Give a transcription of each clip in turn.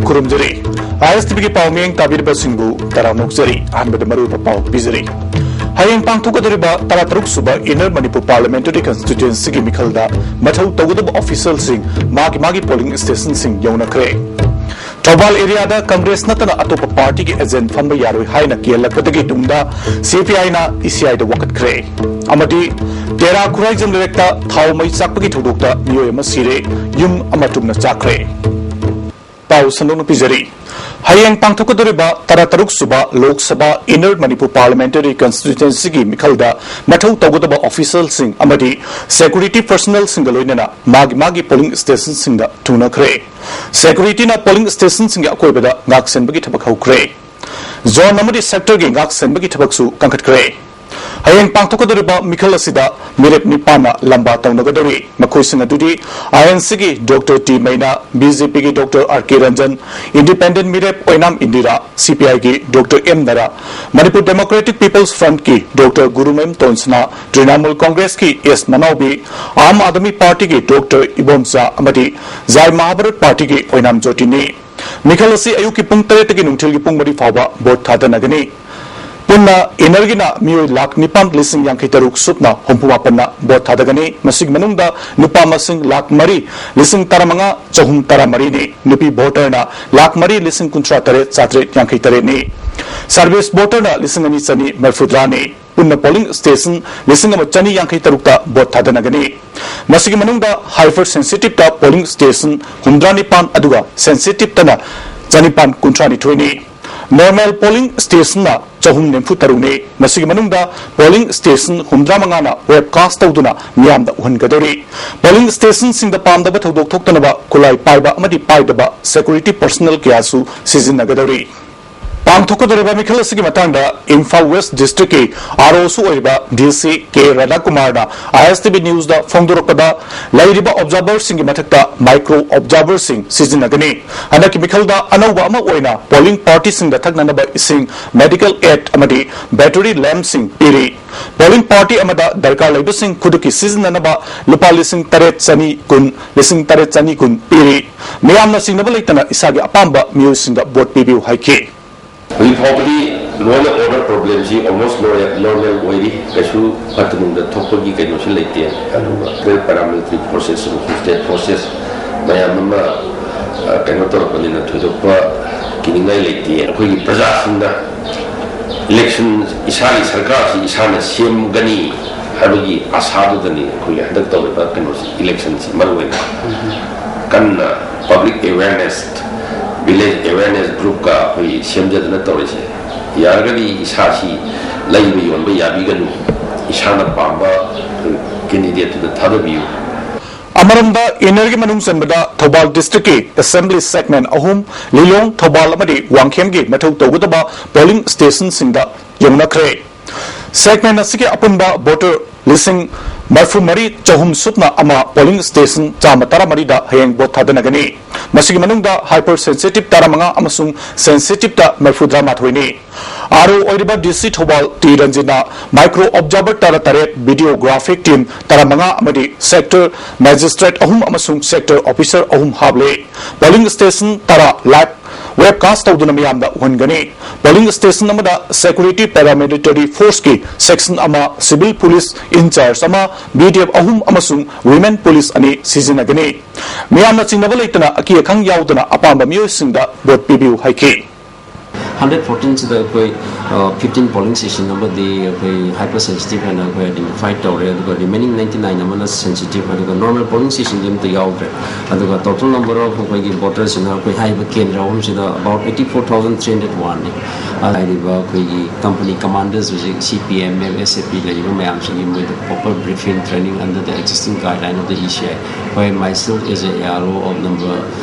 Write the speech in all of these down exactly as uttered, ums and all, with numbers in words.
ꯈꯨꯔꯨꯝꯖꯔꯤ꯫ ꯑꯥꯏ ꯑꯦꯁ T ꯚꯤꯒꯤ ꯄꯥꯎ ꯃꯤꯠꯌꯦꯡ ꯇꯥꯕꯤꯔꯤꯕꯁꯤꯡꯕꯨ ꯇꯔꯥꯝꯅ ꯑꯣꯛꯆꯔꯤ꯫ ꯑꯍꯥꯟꯕꯗ ꯃꯔꯨꯑꯣꯏꯕ ꯄꯥꯎ ꯄꯤꯖꯔꯤ꯫ ꯍꯌꯦꯡ ꯄꯥꯡꯊꯣꯛꯀꯗꯧꯔꯤꯕ ꯇꯔꯥꯇꯔꯨꯛ ꯁꯨꯕ Inner Manipur Parliamentary Constituencyꯒꯤ ꯃꯤꯈꯜꯗ ꯃꯊꯧ ꯇꯧꯒꯗꯕ officialꯁꯤꯡ ꯃꯥꯒꯤ ꯃꯥꯒꯤ polling stationꯁꯤꯡ ꯌꯧꯅꯈ꯭ꯔꯦ꯫ ꯊꯧꯕꯥꯜ areaꯗ Congress ꯅꯠꯇꯅ ꯑꯇꯣꯞꯄ partyꯒꯤ agent ꯐꯝꯕ ꯌꯥꯔꯣꯏ ꯍꯥꯏꯅ ꯀꯤꯍꯜꯂꯛꯄꯗꯒꯤ ꯇꯨꯡꯗ C P Iꯅ E C Iꯗ ꯋꯥꯀꯠꯈ꯭ꯔꯦ꯫ ꯑꯃꯗꯤ ꯇꯦꯔꯥ ꯈꯨꯔꯥꯏꯖꯝ ꯂꯩꯔꯛꯇ ꯊꯥꯎ ꯃꯩ ꯆꯥꯛꯄꯒꯤ ꯊꯧꯗꯣꯛꯇ ꯃꯤꯑꯣꯏ ꯑꯃ ꯁꯤꯔꯦ, ꯌꯨꯝ ꯑꯃ ꯇꯨꯝꯅ ꯆꯥꯛꯈ꯭ꯔꯦ꯫ ꯄꯥꯎ ꯁꯟꯗꯣꯛꯅ ꯄꯤꯖꯔꯤ꯫ ꯍꯌꯦꯡ ꯄꯥꯡꯊꯣꯛꯀꯗꯧꯔꯤꯕ ꯇꯔꯥꯇꯔꯨꯛ ꯁꯨꯕ Lok Sabha Inner Manipur Parliamentary Constituencyꯒꯤ ꯃꯤꯈꯜꯗ ꯃꯊꯧ ꯇꯧꯒꯗꯕ officialꯁꯤꯡ ꯑꯃꯗꯤ security personnelꯁꯤꯡꯒ ꯂꯣꯏꯅꯅ ꯃꯥꯒꯤ ꯃꯥꯒꯤ polling stationꯁꯤꯡꯗ ꯊꯨꯡꯅꯈ꯭ꯔꯦ꯫ Securityꯅ polling stationꯁꯤꯡꯒꯤ ꯑꯀꯣꯏꯕꯗ ꯉꯥꯛꯁꯦꯟꯕꯒꯤ ꯊꯕꯛ ꯍꯧꯈ꯭ꯔꯦ꯫ Zone ꯑꯃꯗꯤ sectorꯒꯤ ꯉꯥꯛꯁꯦꯟꯕꯒꯤ ꯊꯕꯛꯁꯨ ꯀꯟꯈꯠꯈ꯭ꯔꯦ꯫ ꯍꯌꯦꯡ ꯄꯥꯡꯊꯣꯛꯀꯗꯧꯔꯤꯕ ꯃꯤꯈꯜ ꯑꯁꯤꯗ ꯃꯤꯔꯦꯞ ꯅꯤꯄꯥꯟꯅ ꯂꯝꯕꯥ ꯇꯧꯅꯒꯗꯧꯔꯤ꯫ ꯃꯈꯣꯏꯁꯤꯡ ꯑꯗꯨꯗꯤ I N Cꯒꯤ Doctor T ꯃꯩꯅꯥ, B J Pꯒꯤ Doctor R K Ranjan, Independent ꯃꯤꯔꯦꯞ ꯑꯣꯏꯅꯥꯝ Indira, C P Iꯒꯤ Doctor M ꯅꯔꯥ, Manipur Democratic People's Frontꯀꯤ Doctor Gurumayum ꯇꯣꯟꯁꯅꯥ, Trinamool Congressꯀꯤ S ꯃꯅꯥꯎꯕꯤ, Aam Aadmi Partyꯒꯤ Doctor Ibomcha ꯑꯃꯗꯤ Jai Mahabharat Partyꯒꯤ ꯑꯣꯏꯅꯥꯝ ꯖꯣꯇꯤꯅꯤ꯫ ꯃꯤꯈꯜ ꯑꯁꯤ ꯑꯌꯨꯛꯀꯤ ꯄꯨꯡ ꯇꯔꯦꯠꯇꯒꯤ ꯅꯨꯡꯊꯤꯜꯒꯤ ꯄꯨꯡ ꯃꯔꯤ ꯐꯥꯎꯕ vote ꯊꯥꯗꯅꯒꯅꯤ꯫ ꯄꯨꯟꯅ Innerꯒꯤꯅ ꯃꯤꯑꯣꯏ ꯂꯥꯈ ꯅꯤꯄꯥꯟ ꯂꯤꯁꯤꯡ ꯌꯥꯡꯈꯩ ꯇꯔꯨꯛ ꯁꯨꯞꯅ ꯍꯨꯝꯐꯨ ꯃꯥꯄꯟꯅ vote ꯊꯥꯗꯒꯅꯤ꯫ ꯃꯁꯤꯒꯤ ꯃꯅꯨꯡꯗ ꯅꯨꯄꯥ ꯃꯁꯤꯡ ꯂꯥꯈ ꯃꯔꯤ ꯂꯤꯁꯤꯡ ꯇꯔꯥꯃꯉꯥ ꯆꯍꯨꯝ ꯇꯔꯥꯃꯔꯤꯅꯤ꯫ ꯅꯨꯄꯤ voterꯅ ꯂꯥꯈ ꯃꯔꯤ ꯂꯤꯁꯤꯡ ꯀꯨꯟꯊ꯭ꯔꯥ ꯇꯔꯦꯠ ꯆꯥꯇ꯭ꯔꯦꯠ ꯌꯥꯡꯈꯩ ꯇꯔꯦꯠꯅꯤ꯫ Service voterꯅ ꯂꯤꯁꯤꯡ ꯑꯅꯤ ꯆꯅꯤ ꯃꯔꯤꯐꯨꯇꯔꯥꯅꯤ꯫ ꯄꯨꯟꯅ polling station ꯂꯤꯁꯤꯡ ꯑꯃ ꯆꯅꯤ ꯌꯥꯡꯈꯩ ꯇꯔꯨꯛꯇ vote ꯊꯥꯗꯅꯒꯅꯤ꯫ ꯃꯁꯤꯒꯤ ꯃꯅꯨꯡꯗ hypersensitiveꯇ polling station ꯍꯨꯝꯐꯨꯇꯔꯥ ꯅꯤꯄꯥꯟ ꯑꯗꯨꯒ sensitiveꯇꯅ ꯆꯅꯤꯄꯥꯟ ꯀꯨꯟꯊ꯭ꯔꯥ ꯅꯤꯊꯣꯏꯅꯤ꯫ Normal polling stationꯅ ꯆꯍꯨꯝ ꯅꯤꯐꯨ ꯇꯔꯨꯛꯅꯤ꯫ ꯃꯁꯤꯒꯤ ꯃꯅꯨꯡꯗ polling station ꯍꯨꯝꯐꯨꯇꯔꯥ ꯃꯉꯥꯅ webcast ꯇꯧꯗꯨꯅ ꯃꯤꯌꯥꯝꯗ ꯎꯍꯟꯒꯗꯧꯔꯤ꯫ Polling stationꯁꯤꯡꯗ ꯄꯥꯝꯗꯕ ꯊꯧꯗꯣꯛ ꯊꯣꯛꯇꯅꯕ ꯈꯨꯠꯂꯥꯏ ꯄꯥꯏꯕ ꯑꯃꯗꯤ ꯄꯥꯏꯗꯕ security personnel ꯀꯌꯥꯁꯨ ꯁꯤꯖꯤꯟꯅꯒꯗꯧꯔꯤ꯫ ꯄꯥꯡꯊꯣꯛꯀꯗꯧꯔꯤꯕ ꯃꯤꯈꯜ ꯑꯁꯤꯒꯤ ꯃꯇꯥꯡꯗ ꯏꯝꯐꯥꯜ West Districtꯀꯤ R Oꯁꯨ ꯑꯣꯏꯔꯤꯕ D C K ꯔꯥꯙꯥꯀꯨꯃꯥꯔꯅ I S T V Newsꯇ ꯐꯣꯡꯗꯣꯔꯛꯄꯗ, ꯂꯩꯔꯤꯕ observerꯁꯤꯡꯒꯤ ꯃꯊꯛꯇ micro observerꯁꯤꯡ ꯁꯤꯖꯤꯟꯅꯒꯅꯤ꯫ ꯍꯟꯗꯛꯀꯤ ꯃꯤꯈꯜꯗ ꯑꯅꯧꯕ ꯑꯃ ꯑꯣꯏꯅ polling partyꯁꯤꯡꯗ ꯊꯛꯅꯅꯕ ꯏꯁꯤꯡ, medical aid ꯑꯃꯗꯤ battery lampꯁꯤꯡ ꯄꯤꯔꯤ꯫ Polling party ꯑꯃꯗ ꯗꯔꯀꯥꯔ ꯂꯩꯕꯁꯤꯡ ꯈꯨꯗꯛꯀꯤ ꯁꯤꯖꯤꯟꯅꯅꯕ ꯂꯨꯄꯥ ꯂꯤꯁꯤꯡ ꯇꯔꯦꯠ ꯆꯅꯤ ꯀꯨꯟ, ꯂꯤꯁꯤꯡ ꯇꯔꯦꯠ ꯆꯅꯤ ꯀꯨꯟ ꯄꯤꯔꯤ꯫ ꯃꯤꯌꯥꯝꯅ ꯆꯤꯡꯅꯕ ꯂꯩꯇꯅ ꯏꯁꯥꯒꯤ ꯑꯄꯥꯝꯕ ꯃꯤꯑꯣꯏꯁꯤꯡꯗ ꯚꯣꯠ ꯄꯤꯕꯤꯌꯨ ꯍꯥꯏꯈꯤ꯫ ꯍꯧꯖꯤꯛ ꯐꯥꯎꯕꯗꯤ law and order problemꯁꯤ almost normal ꯑꯣꯏꯔꯤ꯫ ꯀꯩꯁꯨ ꯐꯠꯇ ꯅꯨꯡꯗ ꯊꯣꯛꯄꯒꯤ ꯀꯩꯅꯣꯁꯨ ꯂꯩꯇꯦ꯫ ꯑꯗꯨꯒ paramilitary forces ꯑꯃꯁꯨꯡ state forces ꯃꯌꯥꯝ ꯑꯃ ꯀꯩꯅꯣ ꯇꯧꯔꯛꯄꯅꯤꯅ ꯊꯣꯏꯗꯣꯛꯄ ꯀꯤꯅꯤꯡꯉꯥꯏ ꯂꯩꯇꯦ꯫ ꯑꯩꯈꯣꯏꯒꯤ ꯄ꯭ꯔꯖꯥꯁꯤꯡꯗ election, ꯏꯁꯥꯒꯤ ꯁꯔꯀꯥꯔꯁꯤ ꯏꯁꯥꯅ ꯁꯦꯝꯒꯅꯤ ꯍꯥꯏꯕꯒꯤ ꯑꯁꯥꯗꯨꯗꯅꯤ ꯑꯩꯈꯣꯏꯒꯤ ꯍꯟꯗꯛ ꯇꯧꯔꯤꯕ ꯀꯩꯅꯣꯁꯤ, electionꯁꯤ ꯃꯔꯨ ꯑꯣꯏꯅ ꯀꯟꯅ public awareness, village awareness groupꯀ ꯑꯩꯈꯣꯏ ꯁꯦꯝꯖꯗꯅ ꯇꯧꯔꯤꯁꯦ꯫ ꯌꯥꯔꯒꯗꯤ ꯏꯁꯥꯁꯤ ꯂꯩꯕ ꯌꯣꯟꯕ ꯌꯥꯕꯤꯒꯅꯨ, ꯏꯁꯥꯅ ꯄꯥꯝꯕ candidateꯇꯨꯗ ꯊꯥꯗꯕꯤꯌꯨ꯫ ꯑꯃꯔꯣꯝꯗ innerꯒꯤ ꯃꯅꯨꯡ ꯆꯟꯕꯗ ꯊꯧꯕꯥꯜ districtꯀꯤ assembly segment ꯑꯍꯨꯝ, ꯂꯤꯂꯣꯡ, ꯊꯧꯕꯥꯜ ꯑꯃꯗꯤ ꯋꯥꯡꯈꯦꯝꯒꯤ ꯃꯊꯧ ꯇꯧꯒꯗꯕ polling stationꯁꯤꯡꯗ ꯌꯧꯅꯈ꯭ꯔꯦ꯫ Segment ꯑꯁꯤꯒꯤ ꯑꯄꯨꯟꯕ voter ꯂꯤꯁꯤꯡ ꯃꯔꯤꯐꯨ ꯃꯔꯤ ꯆꯍꯨꯝ ꯁꯨꯞꯅ ꯑꯃ polling station ꯆꯥꯝꯃ ꯇꯔꯥꯃꯔꯤꯗ ꯍꯌꯦꯡ ꯚꯣꯠ ꯊꯥꯗꯅꯒꯅꯤ꯫ ꯃꯁꯤꯒꯤ ꯃꯅꯨꯡꯗ hyper sensitive ꯇꯔꯥꯃꯉꯥ ꯑꯃꯁꯨꯡ sensitiveꯇ ꯃꯔꯤꯐꯨꯇꯔꯥꯃꯥꯊꯣꯏꯅꯤ꯫ RO ꯑꯣꯏꯔꯤꯕ DC ꯊꯧꯕꯥꯜ ꯇꯤ ꯔꯟꯖꯤꯠꯅ micro observer ꯇꯔꯥꯇꯔꯦꯠ, videographic team ꯇꯔꯥꯃꯉꯥ ꯑꯃꯗꯤ sector magistrate ꯑꯍꯨꯝ ꯑꯃꯁꯨꯡ sector officer ꯑꯍꯨꯝ ꯍꯥꯞꯂꯦ꯫ Polling station ꯇꯔꯥ live webcast ꯇꯧꯗꯨꯅ ꯃꯤꯌꯥꯝꯗ ꯎꯍꯟꯒꯅꯤ꯫ Polling station ꯑꯃꯗ security paramilitary forceꯀꯤ section ꯑꯃ, civil police in charge ꯑꯃ, BDF ꯑꯍꯨꯝ ꯑꯃꯁꯨꯡ women police ꯑꯅꯤ ꯁꯤꯖꯤꯟꯅꯒꯅꯤ꯫ ꯃꯤꯌꯥꯝꯅ ꯆꯤꯡꯅꯕ ꯂꯩꯇꯅ ꯑꯀꯤ ꯑꯈꯪ ꯌꯥꯎꯗꯅ ꯑꯄꯥꯝꯕ ꯃꯤꯑꯣꯏꯁꯤꯡꯗ ꯚꯣꯠ ꯄꯤꯕꯤꯌꯨ ꯍꯥꯏꯈꯤ꯫ ꯍꯟꯗ꯭ꯔꯦꯠ ꯐꯣꯔꯇꯤꯟꯁꯤꯗ ꯑꯩꯈꯣꯏ ꯐꯤꯐꯇꯤꯟ polling station ꯑꯃꯗꯤ ꯑꯩꯈꯣꯏ hyper sensitive ꯍꯥꯏꯅ ꯑꯩꯈꯣꯏ identify ꯇꯧꯔꯦ꯫ ꯑꯗꯨꯒ remaining ninety nine ꯑꯃꯅ sensitive, ꯑꯗꯨꯒ normal polling stationꯗꯤ ꯑꯝꯇ ꯌꯥꯎꯗ꯭ꯔꯦ꯫ ꯑꯗꯨꯒ total number of ꯑꯩꯈꯣꯏꯒꯤ votersꯁꯤꯅ ꯑꯩꯈꯣꯏ ꯍꯥꯏꯔꯤꯕ ꯀꯦꯟꯗ꯭ꯔ ꯑꯍꯨꯝꯁꯤꯗ about eighty four thousand three hundred one ꯅꯤ꯫ ꯍꯥꯏꯔꯤꯕ ꯑꯩꯈꯣꯏꯒꯤ company commanders ꯍꯧꯖꯤꯛ CPM, MSAP ꯂꯩꯔꯤꯕ ꯃꯌꯥꯝꯁꯤꯒꯤ ꯃꯣꯏꯗ proper briefing, training under the existing guideline of the ECI꯫ ꯍꯣꯏ, myself as a ARO of number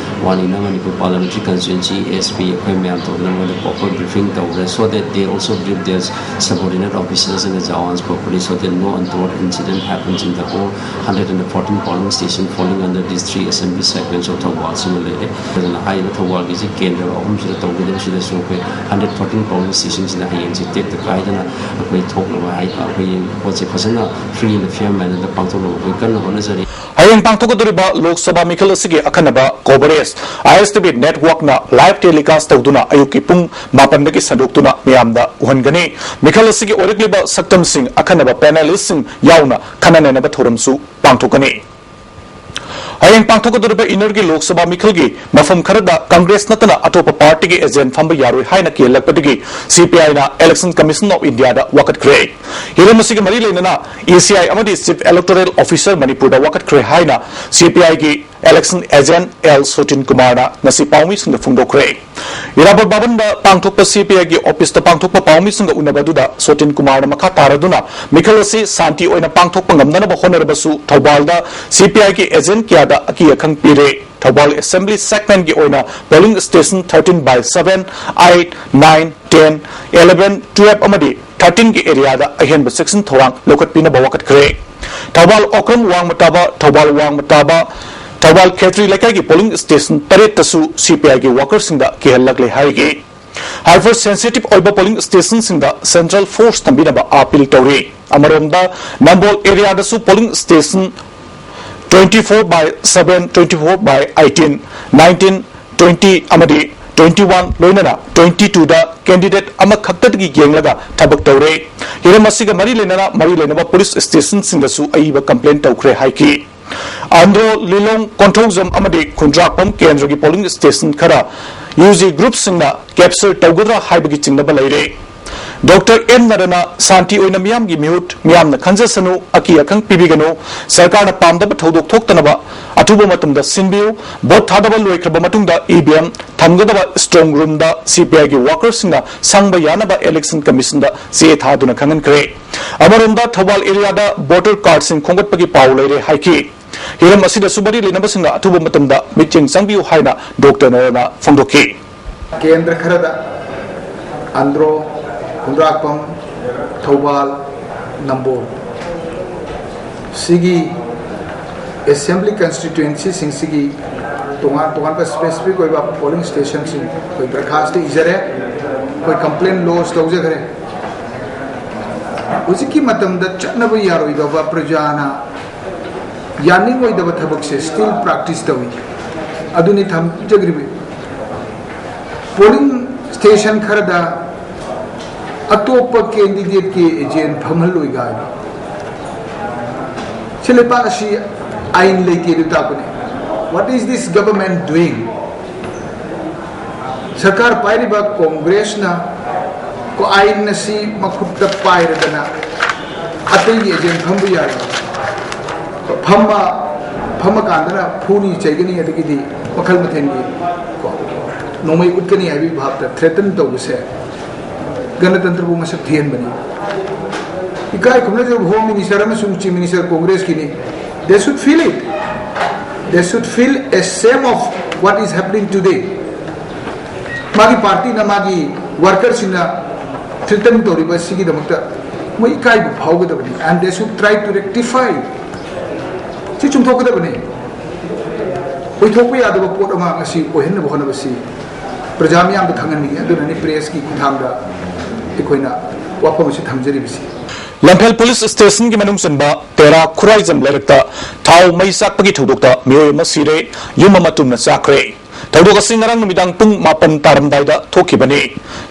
one Inner Manipur Parliamentary Constituency, SP, ꯑꯩꯈꯣꯏ ꯃꯌꯥꯝ ꯇꯧꯗꯅ ꯃꯣꯏꯗ proper briefing ꯇꯧꯔꯦ, so that they also brief their subordinate officers and the jawans properly, so that no untoward incident happens in the whole hundred and fourteen polling station falling under these three assembly segments of ꯊꯧꯕꯥꯜꯁꯤꯃ ꯂꯩꯔꯦ꯫ ꯑꯗꯨꯅ ꯍꯥꯏꯔꯤꯕ ꯊꯧꯕꯥꯜꯒꯤꯁꯤ ꯀꯦꯟꯗ꯭ꯔ ꯑꯍꯨꯝꯁꯤꯗ ꯇꯧꯒꯗꯕꯁꯤꯗꯁꯨ ꯑꯩꯈꯣꯏ hundred fourteen polling stationꯁꯤꯗ ꯍꯌꯦꯡꯁꯦ ꯇꯦꯛꯇ ꯀꯥꯏꯗꯅ ꯑꯩꯈꯣꯏ ꯊꯣꯛꯅꯕ ꯍꯥꯏ, ꯑꯩꯈꯣꯏ ꯄꯣꯠꯁꯦ ꯐꯖꯅ free and fair mannerꯗ ꯄꯥꯡꯊꯣꯛꯅꯕ ꯑꯩꯈꯣꯏ ꯀꯟꯅ ꯍꯣꯠꯅꯖꯔꯤ꯫ ꯍꯌꯦꯡ ꯄꯥꯡꯊꯣꯛꯀꯗꯧꯔꯤꯕ ꯂꯣꯛ ꯁꯚꯥ ꯃꯤꯈꯜ ꯑꯁꯤꯒꯤ ꯑꯈꯟꯅꯕ coverage ꯑꯥꯏ ꯑꯦꯁ ꯇꯤ ꯚꯤ ꯅꯦꯠꯋꯥꯔꯛꯅ ꯂꯥꯏꯚ ꯇꯦꯂꯤꯀꯥꯁ ꯇꯧꯗꯨꯅ ꯑꯌꯨꯛꯀꯤ ꯄꯨꯡ ꯃꯥꯄꯟꯗꯒꯤ ꯁꯟꯗꯣꯛꯇꯨꯅ ꯃꯤꯌꯥꯝꯗ ꯎꯍꯟꯒꯅꯤ꯫ ꯃꯤꯈꯜ ꯑꯁꯤꯒꯤ ꯑꯣꯏꯔꯛꯂꯤꯕ ꯁꯛꯇꯝꯁꯤꯡ ꯑꯈꯟꯅꯕ ꯄꯦꯅꯦꯂꯤꯁꯁꯤꯡ ꯌꯥꯎꯅ ꯈꯟꯅ ꯅꯩꯅꯕ ꯊꯧꯔꯝꯁꯨ ꯄꯥꯡꯊꯣꯛꯀꯅꯤ꯫ ꯍꯌꯦꯡ ꯄꯥꯡꯊꯣꯛꯀꯗꯧꯔꯤꯕ ꯏꯟꯅꯔꯒꯤ ꯂꯣꯛ ꯁꯚꯥ ꯃꯤꯈꯜꯒꯤ ꯃꯐꯝ ꯈꯔꯗ ꯀꯪꯒ꯭ꯔꯦꯁ ꯅꯠꯇꯅ ꯑꯇꯣꯞꯄ ꯄꯥꯔꯇꯤꯒꯤ ꯑꯦꯖꯦꯟꯠ ꯐꯝꯕ ꯌꯥꯔꯣꯏ ꯍꯥꯏꯅ ꯀꯤꯍꯜꯂꯛꯄꯗꯒꯤ ꯁꯤ ꯄꯤ ꯑꯥꯏꯅ Election Commission of Indiaꯗ ꯋꯥꯀꯠꯈ꯭ꯔꯦ꯫ ꯍꯤꯔꯝ ꯑꯁꯤꯒ ꯃꯔꯤ ꯂꯩꯅꯅ ꯏ ꯁꯤ ꯑꯥꯏ ꯑꯃꯗꯤ Chief Electoral Officer ꯃꯅꯤꯄꯨꯔꯗ ꯋꯥꯀꯠꯈ꯭ꯔꯦ ꯍꯥꯏꯅ ꯁꯤ ꯄꯤ ꯑꯥꯏꯒꯤ election agent ꯑꯦꯜ ꯁꯣꯇꯤꯟ ꯀꯨꯃꯥꯔꯅ ꯉꯁꯤ ꯄꯥꯎꯃꯤꯁꯤꯡꯗ ꯐꯣꯡꯗꯣꯛꯈ꯭ꯔꯦ꯫ ꯏꯔꯥꯕꯣꯠ ꯚꯕꯟꯗ ꯄꯥꯡꯊꯣꯛꯄ ꯁꯤ ꯄꯤ ꯑꯥꯏꯒꯤ ꯑꯣꯐꯤꯁꯇ ꯄꯥꯡꯊꯣꯛꯄ ꯄꯥꯎꯃꯤꯁꯤꯡꯒ ꯎꯅꯕ ꯑꯗꯨꯗ ꯁꯣꯇꯤꯟ ꯀꯨꯃꯥꯔꯅ ꯃꯈꯥ ꯇꯥꯔꯗꯨꯅ ꯃꯤꯈꯜ ꯑꯁꯤ ꯁꯥꯟꯇꯤ ꯑꯣꯏꯅ ꯄꯥꯡꯊꯣꯛꯄ ꯉꯝꯅꯅꯕ ꯍꯣꯠꯅꯔꯕꯁꯨ ꯊꯧꯕꯥꯜꯗ ꯁꯤ ꯄꯤ ꯑꯥꯏꯒꯤ ꯑꯦꯖꯦꯟꯠ ꯀꯌꯥꯗ ꯑꯀꯤ ꯑꯈꯪ ꯄꯤꯔꯦ꯫ ꯊꯧꯕꯥꯜ assembly segmentꯀꯤ ꯑꯣꯏꯅ polling station thirteen by seven, eight, nine, ten, eleven, twelve ꯑꯃꯗꯤ thirteenꯒꯤ areaꯗ ꯑꯍꯦꯟꯕ ꯆꯦꯛꯁꯤꯟ ꯊꯧꯔꯥꯡ ꯂꯧꯈꯠꯄꯤꯅꯕ ꯋꯥꯀꯠꯈ꯭ꯔꯦ꯫ ꯊꯧꯕꯥꯜ ꯑꯣꯀ꯭ꯔꯝ ꯋꯥꯡꯃ ꯇꯥꯕ, ꯊꯧꯕꯥꯜ ꯋꯥꯡꯃ ꯇꯥꯕ, ꯊꯧꯕꯥꯜ ꯈꯦꯇ꯭ꯔꯤ ꯂꯩꯀꯥꯏꯒꯤ polling station ꯇꯔꯦꯠꯇꯁꯨ ꯁꯤ ꯄꯤ ꯑꯥꯏꯒꯤ ꯋꯥꯀꯔꯁꯤꯡꯗ ꯀꯤꯍꯜꯂꯛꯂꯦ ꯍꯥꯏꯔꯤꯒꯦ꯫ Hypersensitive ꯑꯣꯏꯕ polling stationꯁꯤꯡꯗ central force ꯊꯝꯕꯤꯅꯕ appeal ꯇꯧꯔꯤ꯫ ꯑꯃꯔꯣꯝꯗ ꯅꯝꯕꯣꯜ areaꯗꯁꯨ polling station twenty four by seven, twenty four by eighteen, nineteen, twenty ꯑꯃꯗꯤ twenty one ꯂꯣꯏꯅꯅ twenty twoꯗ candidate ꯑꯃꯈꯛꯇꯗꯒꯤ ꯌꯦꯡꯂꯒ ꯊꯕꯛ ꯇꯧꯔꯦ꯫ ꯍꯤꯔꯝ ꯑꯁꯤꯒ ꯃꯔꯤ ꯂꯩꯅꯅ ꯃꯔꯤ ꯂꯩꯅꯕ police stationꯁꯤꯡꯗꯁꯨ ꯑꯏꯕ complaint ꯇꯧꯈ꯭ꯔꯦ ꯍꯥꯏꯈꯤ꯫ ꯑꯟꯗ꯭ꯔꯣ, ꯂꯤꯂꯣꯡ, ꯀꯣꯟꯊꯧꯖꯝ ꯑꯃꯗꯤ ꯈꯨꯟꯗ꯭ꯔꯥꯛꯄꯝ ꯀꯦꯟꯗ꯭ꯔꯒꯤ polling station ꯈꯔ ꯌꯨ ꯖꯤ groupꯁꯤꯡꯅ capture ꯇꯧꯒꯗ꯭ꯔꯥ ꯍꯥꯏꯕꯒꯤ ꯆꯤꯡꯅꯕ ꯂꯩꯔꯦ꯫ ꯗꯣꯛꯇꯔ ꯑꯦꯟ ꯅꯔꯅ ꯁꯥꯟꯇꯤ ꯑꯣꯏꯅ ꯃꯤꯌꯥꯝꯒꯤ ꯃꯤꯍꯨꯠ, ꯃꯤꯌꯥꯝꯅ ꯈꯟꯖꯁꯅꯨ, ꯑꯀꯤ ꯑꯈꯪ ꯄꯤꯕꯤꯒꯅꯨ, ꯁꯔꯀꯥꯔꯅ ꯄꯥꯝꯗꯕ ꯊꯧꯗꯣꯛ ꯊꯣꯛꯇꯅꯕ ꯑꯊꯨꯕ ꯃꯇꯝꯗ ꯁꯤꯟꯕꯤꯌꯨ, ꯚꯣꯠ ꯊꯥꯗꯕ ꯂꯣꯏꯈ꯭ꯔꯕ ꯃꯇꯨꯡꯗ ꯏ ꯚꯤ ꯑꯦꯝ ꯊꯝꯒꯗꯕ strong roomꯗ ꯁꯤ ꯄꯤ ꯑꯥꯏꯒꯤ workerꯁꯤꯡꯅ ꯁꯪꯕ ꯌꯥꯅꯕ Election Commissionꯗ ꯆꯦ ꯊꯥꯗꯨꯅ ꯈꯪꯍꯟꯈ꯭ꯔꯦ꯫ ꯑꯃꯔꯣꯝꯗ ꯊꯧꯕꯥꯜ areaꯗ voter cardꯁꯤꯡ ꯈꯣꯝꯒꯠꯄꯒꯤ ꯄꯥꯎ ꯂꯩꯔꯦ ꯍꯥꯏꯈꯤ꯫ ꯍꯤꯔꯝ ꯑꯁꯤꯗꯁꯨ ꯃꯔꯤ ꯂꯩꯅꯕꯁꯤꯡꯅ ꯑꯊꯨꯕ ꯃꯇꯝꯗ ꯃꯤꯠꯌꯦꯡ ꯆꯪꯕꯤꯌꯨ ꯍꯥꯏꯅ ꯗꯣꯛꯇꯔ ꯅꯔꯅ ꯐꯣꯡꯗꯣꯛꯈꯤ꯫ ꯀꯦꯟꯗ꯭ꯔ ꯈꯔꯗ ꯑꯟꯗ꯭ꯔꯣ, ꯈꯨꯟꯗ꯭ꯔꯥꯛꯄꯝ, ꯊꯧꯕꯥꯜ, ꯅꯝꯕꯣꯜ ꯁꯤꯒꯤ assembly constituencyꯁꯤꯡꯁꯤꯒꯤ ꯇꯣꯉꯥꯟ ꯇꯣꯉꯥꯟꯕ specific ꯑꯣꯏꯕ polling stationꯁꯤꯡ ꯑꯩꯈꯣꯏ ꯗꯔꯈꯥꯁꯇ ꯏꯖꯔꯦ, ꯑꯩꯈꯣꯏ complaint lodge ꯇꯧꯖꯈ꯭ꯔꯦ꯫ ꯍꯧꯖꯤꯛꯀꯤ ꯃꯇꯝꯗ ꯆꯠꯅꯕ ꯌꯥꯔꯣꯏꯗꯕ, ꯄ꯭ꯔꯖꯥꯅ ꯌꯥꯅꯤꯡꯉꯣꯏꯗꯕ ꯊꯕꯛꯁꯦ still practice ꯇꯧꯏ꯫ ꯑꯗꯨꯅꯤ ꯊꯝꯖꯈ꯭ꯔꯤꯕ꯫ ꯄꯣꯂꯤꯡ ꯁ꯭ꯇꯦꯁꯟ ꯈꯔꯗ ꯑꯇꯣꯞꯄ ꯀꯦꯟꯗꯤꯗꯦꯠꯀꯤ ꯑꯦꯖꯦꯟ ꯐꯝꯍꯜꯂꯣꯏ ꯀꯥꯏꯅ꯫ ꯁꯤ ꯂꯩꯕꯥꯛ ꯑꯁꯤ ꯑꯥꯏꯟ ꯂꯩꯇꯦ ꯑꯗꯨ ꯇꯥꯛꯄꯅꯤ꯫ What is this government doing? ꯁꯔꯀꯥꯔ ꯄꯥꯏꯔꯤꯕ ꯀꯣꯡꯒ꯭ꯔꯦꯁꯅ ꯀꯣ ꯑꯥꯏꯟ ꯑꯁꯤ ꯃꯈꯨꯠꯇ ꯄꯥꯏꯔꯗꯅ ꯑꯇꯩꯒꯤ ꯑꯦꯖꯦꯟ ꯐꯝꯕ ꯌꯥꯔꯣꯏ꯫ ꯐꯝꯃ ꯐꯝꯃꯀꯥꯟꯗꯅ ꯐꯨꯅꯤ ꯆꯩꯒꯅꯤ ꯑꯗꯒꯤꯗꯤ ꯃꯈꯜ ꯃꯊꯦꯜꯒꯤ ꯀꯣ ꯅꯣꯡꯃꯩ ꯎꯠꯀꯅꯤ ꯍꯥꯏꯕꯒꯤ ꯚꯥꯞꯇ ꯊ꯭ꯔꯦꯇꯟ ꯇꯧꯕꯁꯦ ꯒꯅꯇꯟꯇ꯭ꯔꯕꯨ ꯃꯁꯛ ꯊꯤꯍꯟꯕꯅꯤ꯫ ꯏꯀꯥꯏ ꯈꯨꯝꯅꯖꯕ ꯍꯣꯝ ꯃꯤꯅꯤꯁꯇꯔ ꯑꯃꯁꯨꯡ ꯆꯤꯐ ꯃꯤꯅꯤꯁꯇꯔ ꯀꯣꯡꯒ꯭ꯔꯦꯁꯀꯤꯅꯤ꯫ They should feel it. They should feel ashamed of what is happening today. ꯃꯥꯒꯤ ꯄꯥꯔꯇꯤꯅ ꯃꯥꯒꯤ ꯋꯥꯔꯀꯔꯁꯤꯡꯅ ꯊ꯭ꯔꯦꯇꯟ ꯇꯧꯔꯤꯕ ꯑꯁꯤꯒꯤꯗꯃꯛꯇ ꯃꯣꯏ ꯏꯀꯥꯏꯕ ꯐꯥꯎꯒꯗꯕꯅꯤ꯫ And they should try to rectify. ꯁꯤ ꯆꯨꯝꯊꯣꯛꯀꯗꯕꯅꯤ꯫ ꯑꯣꯏꯊꯣꯛꯄ ꯌꯥꯗꯕ ꯄꯣꯠ ꯑꯃ ꯉꯁꯤ ꯑꯣꯏꯍꯟꯅꯕ ꯍꯣꯠꯅꯕꯁꯤ ꯄ꯭ꯔꯖꯥ ꯃꯤꯌꯥꯝꯗ ꯈꯪꯍꯟꯅꯤꯡꯉꯤ꯫ ꯑꯗꯨꯅꯅꯤ ꯄ꯭ꯔꯦꯁꯀꯤ ꯈꯨꯠꯊꯥꯡꯗ ꯑꯩꯈꯣꯏꯅ ꯋꯥꯐꯝ ꯑꯁꯤ ꯊꯝꯖꯔꯤꯕꯁꯤ꯫ ꯂꯝꯐꯦꯜ ꯄꯨꯂꯤꯁ ꯁ꯭ꯇꯦꯁꯟꯒꯤ ꯃꯅꯨꯡ ꯆꯟꯕ ꯇꯦꯔꯥ ꯈꯨꯔꯥꯏꯖꯝ ꯂꯩꯔꯛꯇ ꯊꯥꯎ ꯃꯩ ꯆꯥꯛꯄꯒꯤ ꯊꯧꯗꯣꯛꯇ ꯃꯤꯑꯣꯏ ꯑꯃ ꯁꯤꯔꯦ, ꯌꯨꯝ ꯑꯃ ꯇꯨꯝꯅ ꯆꯥꯛꯈ꯭ꯔꯦ꯫ ꯊꯧꯗꯣꯛ ꯑꯁꯤ ꯉꯔꯥꯡ ꯅꯨꯃꯤꯗꯥꯡ ꯄꯨꯡ ꯃꯥꯄꯟ ꯇꯥꯔꯝꯗꯥꯏꯗ ꯊꯣꯛꯈꯤꯕꯅꯤ꯫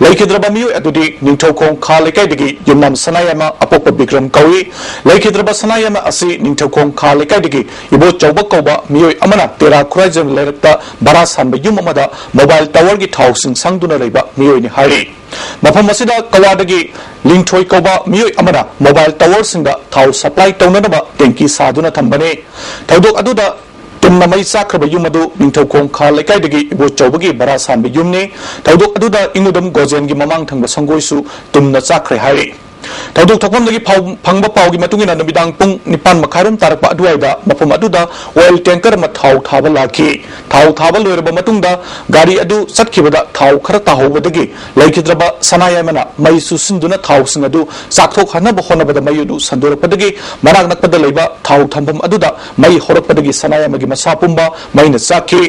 ꯂꯩꯈꯤꯗ꯭ꯔꯕ ꯃꯤꯑꯣꯏ ꯑꯗꯨꯗꯤ ꯅꯤꯡꯊꯧꯈꯣꯡ ꯈꯥ ꯂꯩꯀꯥꯏꯗꯒꯤ ꯌꯨꯝꯅꯥꯝ ꯁꯅꯥꯌꯥꯏꯃ ꯑꯄꯣꯛꯄ ꯕꯤꯀ꯭ꯔꯝ ꯀꯧꯏ꯫ ꯂꯩꯈꯤꯗ꯭ꯔꯕ ꯁꯅꯥꯌꯥꯏꯃ ꯑꯁꯤ ꯅꯤꯡꯊꯧꯈꯣꯡ ꯈꯥ ꯂꯩꯀꯥꯏꯗꯒꯤ ꯏꯕꯣꯆꯧꯕ ꯀꯧꯕ ꯃꯤꯑꯣꯏ ꯑꯃꯅ ꯇꯦꯔꯥ ꯈꯨꯔꯥꯏꯖꯝ ꯂꯩꯔꯛꯇ ꯚꯔꯥ ꯁꯥꯟꯕ ꯌꯨꯝ ꯑꯃꯗ ꯃꯣꯕꯥꯏꯜ ꯇꯥꯋꯔꯒꯤ ꯊꯥꯎꯁꯤꯡ ꯁꯪꯗꯨꯅ ꯂꯩꯕ ꯃꯤꯑꯣꯏꯅꯤ ꯍꯥꯏꯔꯤ꯫ ꯃꯐꯝ ꯑꯁꯤꯗ ꯀꯋꯥꯗꯒꯤ ꯂꯤꯡꯊꯣꯏ ꯀꯧꯕ ꯃꯤꯑꯣꯏ ꯑꯃꯅ ꯃꯣꯕꯥꯏꯜ ꯇꯥꯋꯔꯁꯤꯡꯗ ꯊꯥꯎ ꯁꯄ꯭ꯂꯥꯏ ꯇꯧꯅꯅꯕ ꯇꯦꯡꯀꯤ ꯁꯥꯗꯨꯅ ꯊꯝꯕꯅꯤ꯫ ꯊꯧꯗꯣꯛ ꯑꯗꯨꯗ ꯇꯨꯝꯅ ꯃꯩ ꯆꯥꯛꯈ꯭ꯔꯕ ꯌꯨꯝ ꯑꯗꯨ ꯅꯤꯡꯊꯧꯈꯣꯡ ꯈꯥ ꯂꯩꯀꯥꯏꯗꯒꯤ ꯏꯕꯣꯆꯧꯕꯒꯤ ꯚꯔꯥ ꯁꯥꯟꯕ ꯌꯨꯝꯅꯤ꯫ ꯊꯧꯗꯣꯛ ꯑꯗꯨꯗ ꯏꯉꯨꯗꯝ ꯒꯣꯖꯦꯟꯒꯤ ꯃꯃꯥꯡ ꯊꯪꯕ ꯁꯪꯒꯣꯏꯁꯨ ꯇꯨꯝꯅ ꯆꯥꯛꯈ꯭ꯔꯦ ꯍꯥꯏꯔꯤ꯫ ꯊꯧꯗꯣꯛ ꯊꯣꯛꯐꯝꯗꯒꯤ ꯐꯥꯎ-, ꯐꯪꯕ ꯄꯥꯎꯒꯤ ꯃꯇꯨꯡ ꯏꯟꯅ ꯅꯨꯃꯤꯗꯥꯡ ꯄꯨꯡ ꯅꯤꯄꯥꯟ ꯃꯈꯥꯏꯔꯣꯝ ꯇꯥꯔꯛꯄ ꯑꯗꯨꯋꯥꯏꯗ ꯃꯐꯝ ꯑꯗꯨꯗ ꯑꯣꯏꯜ ꯇꯦꯡꯀꯔ ꯑꯃ ꯊꯥꯎ ꯊꯥꯕ ꯂꯥꯛꯈꯤ꯫ ꯊꯥꯎ ꯊꯥꯕ ꯂꯣꯏꯔꯕ ꯃꯇꯨꯡꯗ ꯒꯥꯔꯤ ꯑꯗꯨ ꯆꯠꯈꯤꯕꯗ ꯊꯥꯎ ꯈꯔ ꯇꯥꯍꯧꯕꯗꯒꯤ ꯂꯩꯈꯤꯗ꯭ꯔꯕ ꯁꯅꯥꯌꯥꯏꯃꯅ ꯃꯩ ꯆꯨꯁꯤꯟꯗꯨꯅ ꯊꯥꯎꯁꯤꯡ ꯑꯗꯨ ꯆꯥꯛꯊꯣꯛꯍꯟꯅꯕ ꯍꯣꯠꯅꯕꯗ ꯃꯩ ꯑꯗꯨ ꯁꯟꯗꯣꯔꯛꯄꯗꯒꯤ ꯃꯅꯥꯛ ꯅꯛꯄꯗ ꯂꯩꯕ ꯊꯥꯎ ꯊꯝꯐꯝ ꯑꯗꯨꯗ ꯃꯩ ꯍꯧꯔꯛꯄꯗꯒꯤ ꯁꯅꯥꯌꯥꯏꯃꯒꯤ ꯃꯁꯥ ꯄꯨꯝꯕ ꯃꯩꯅ ꯆꯥꯛꯈꯤ꯫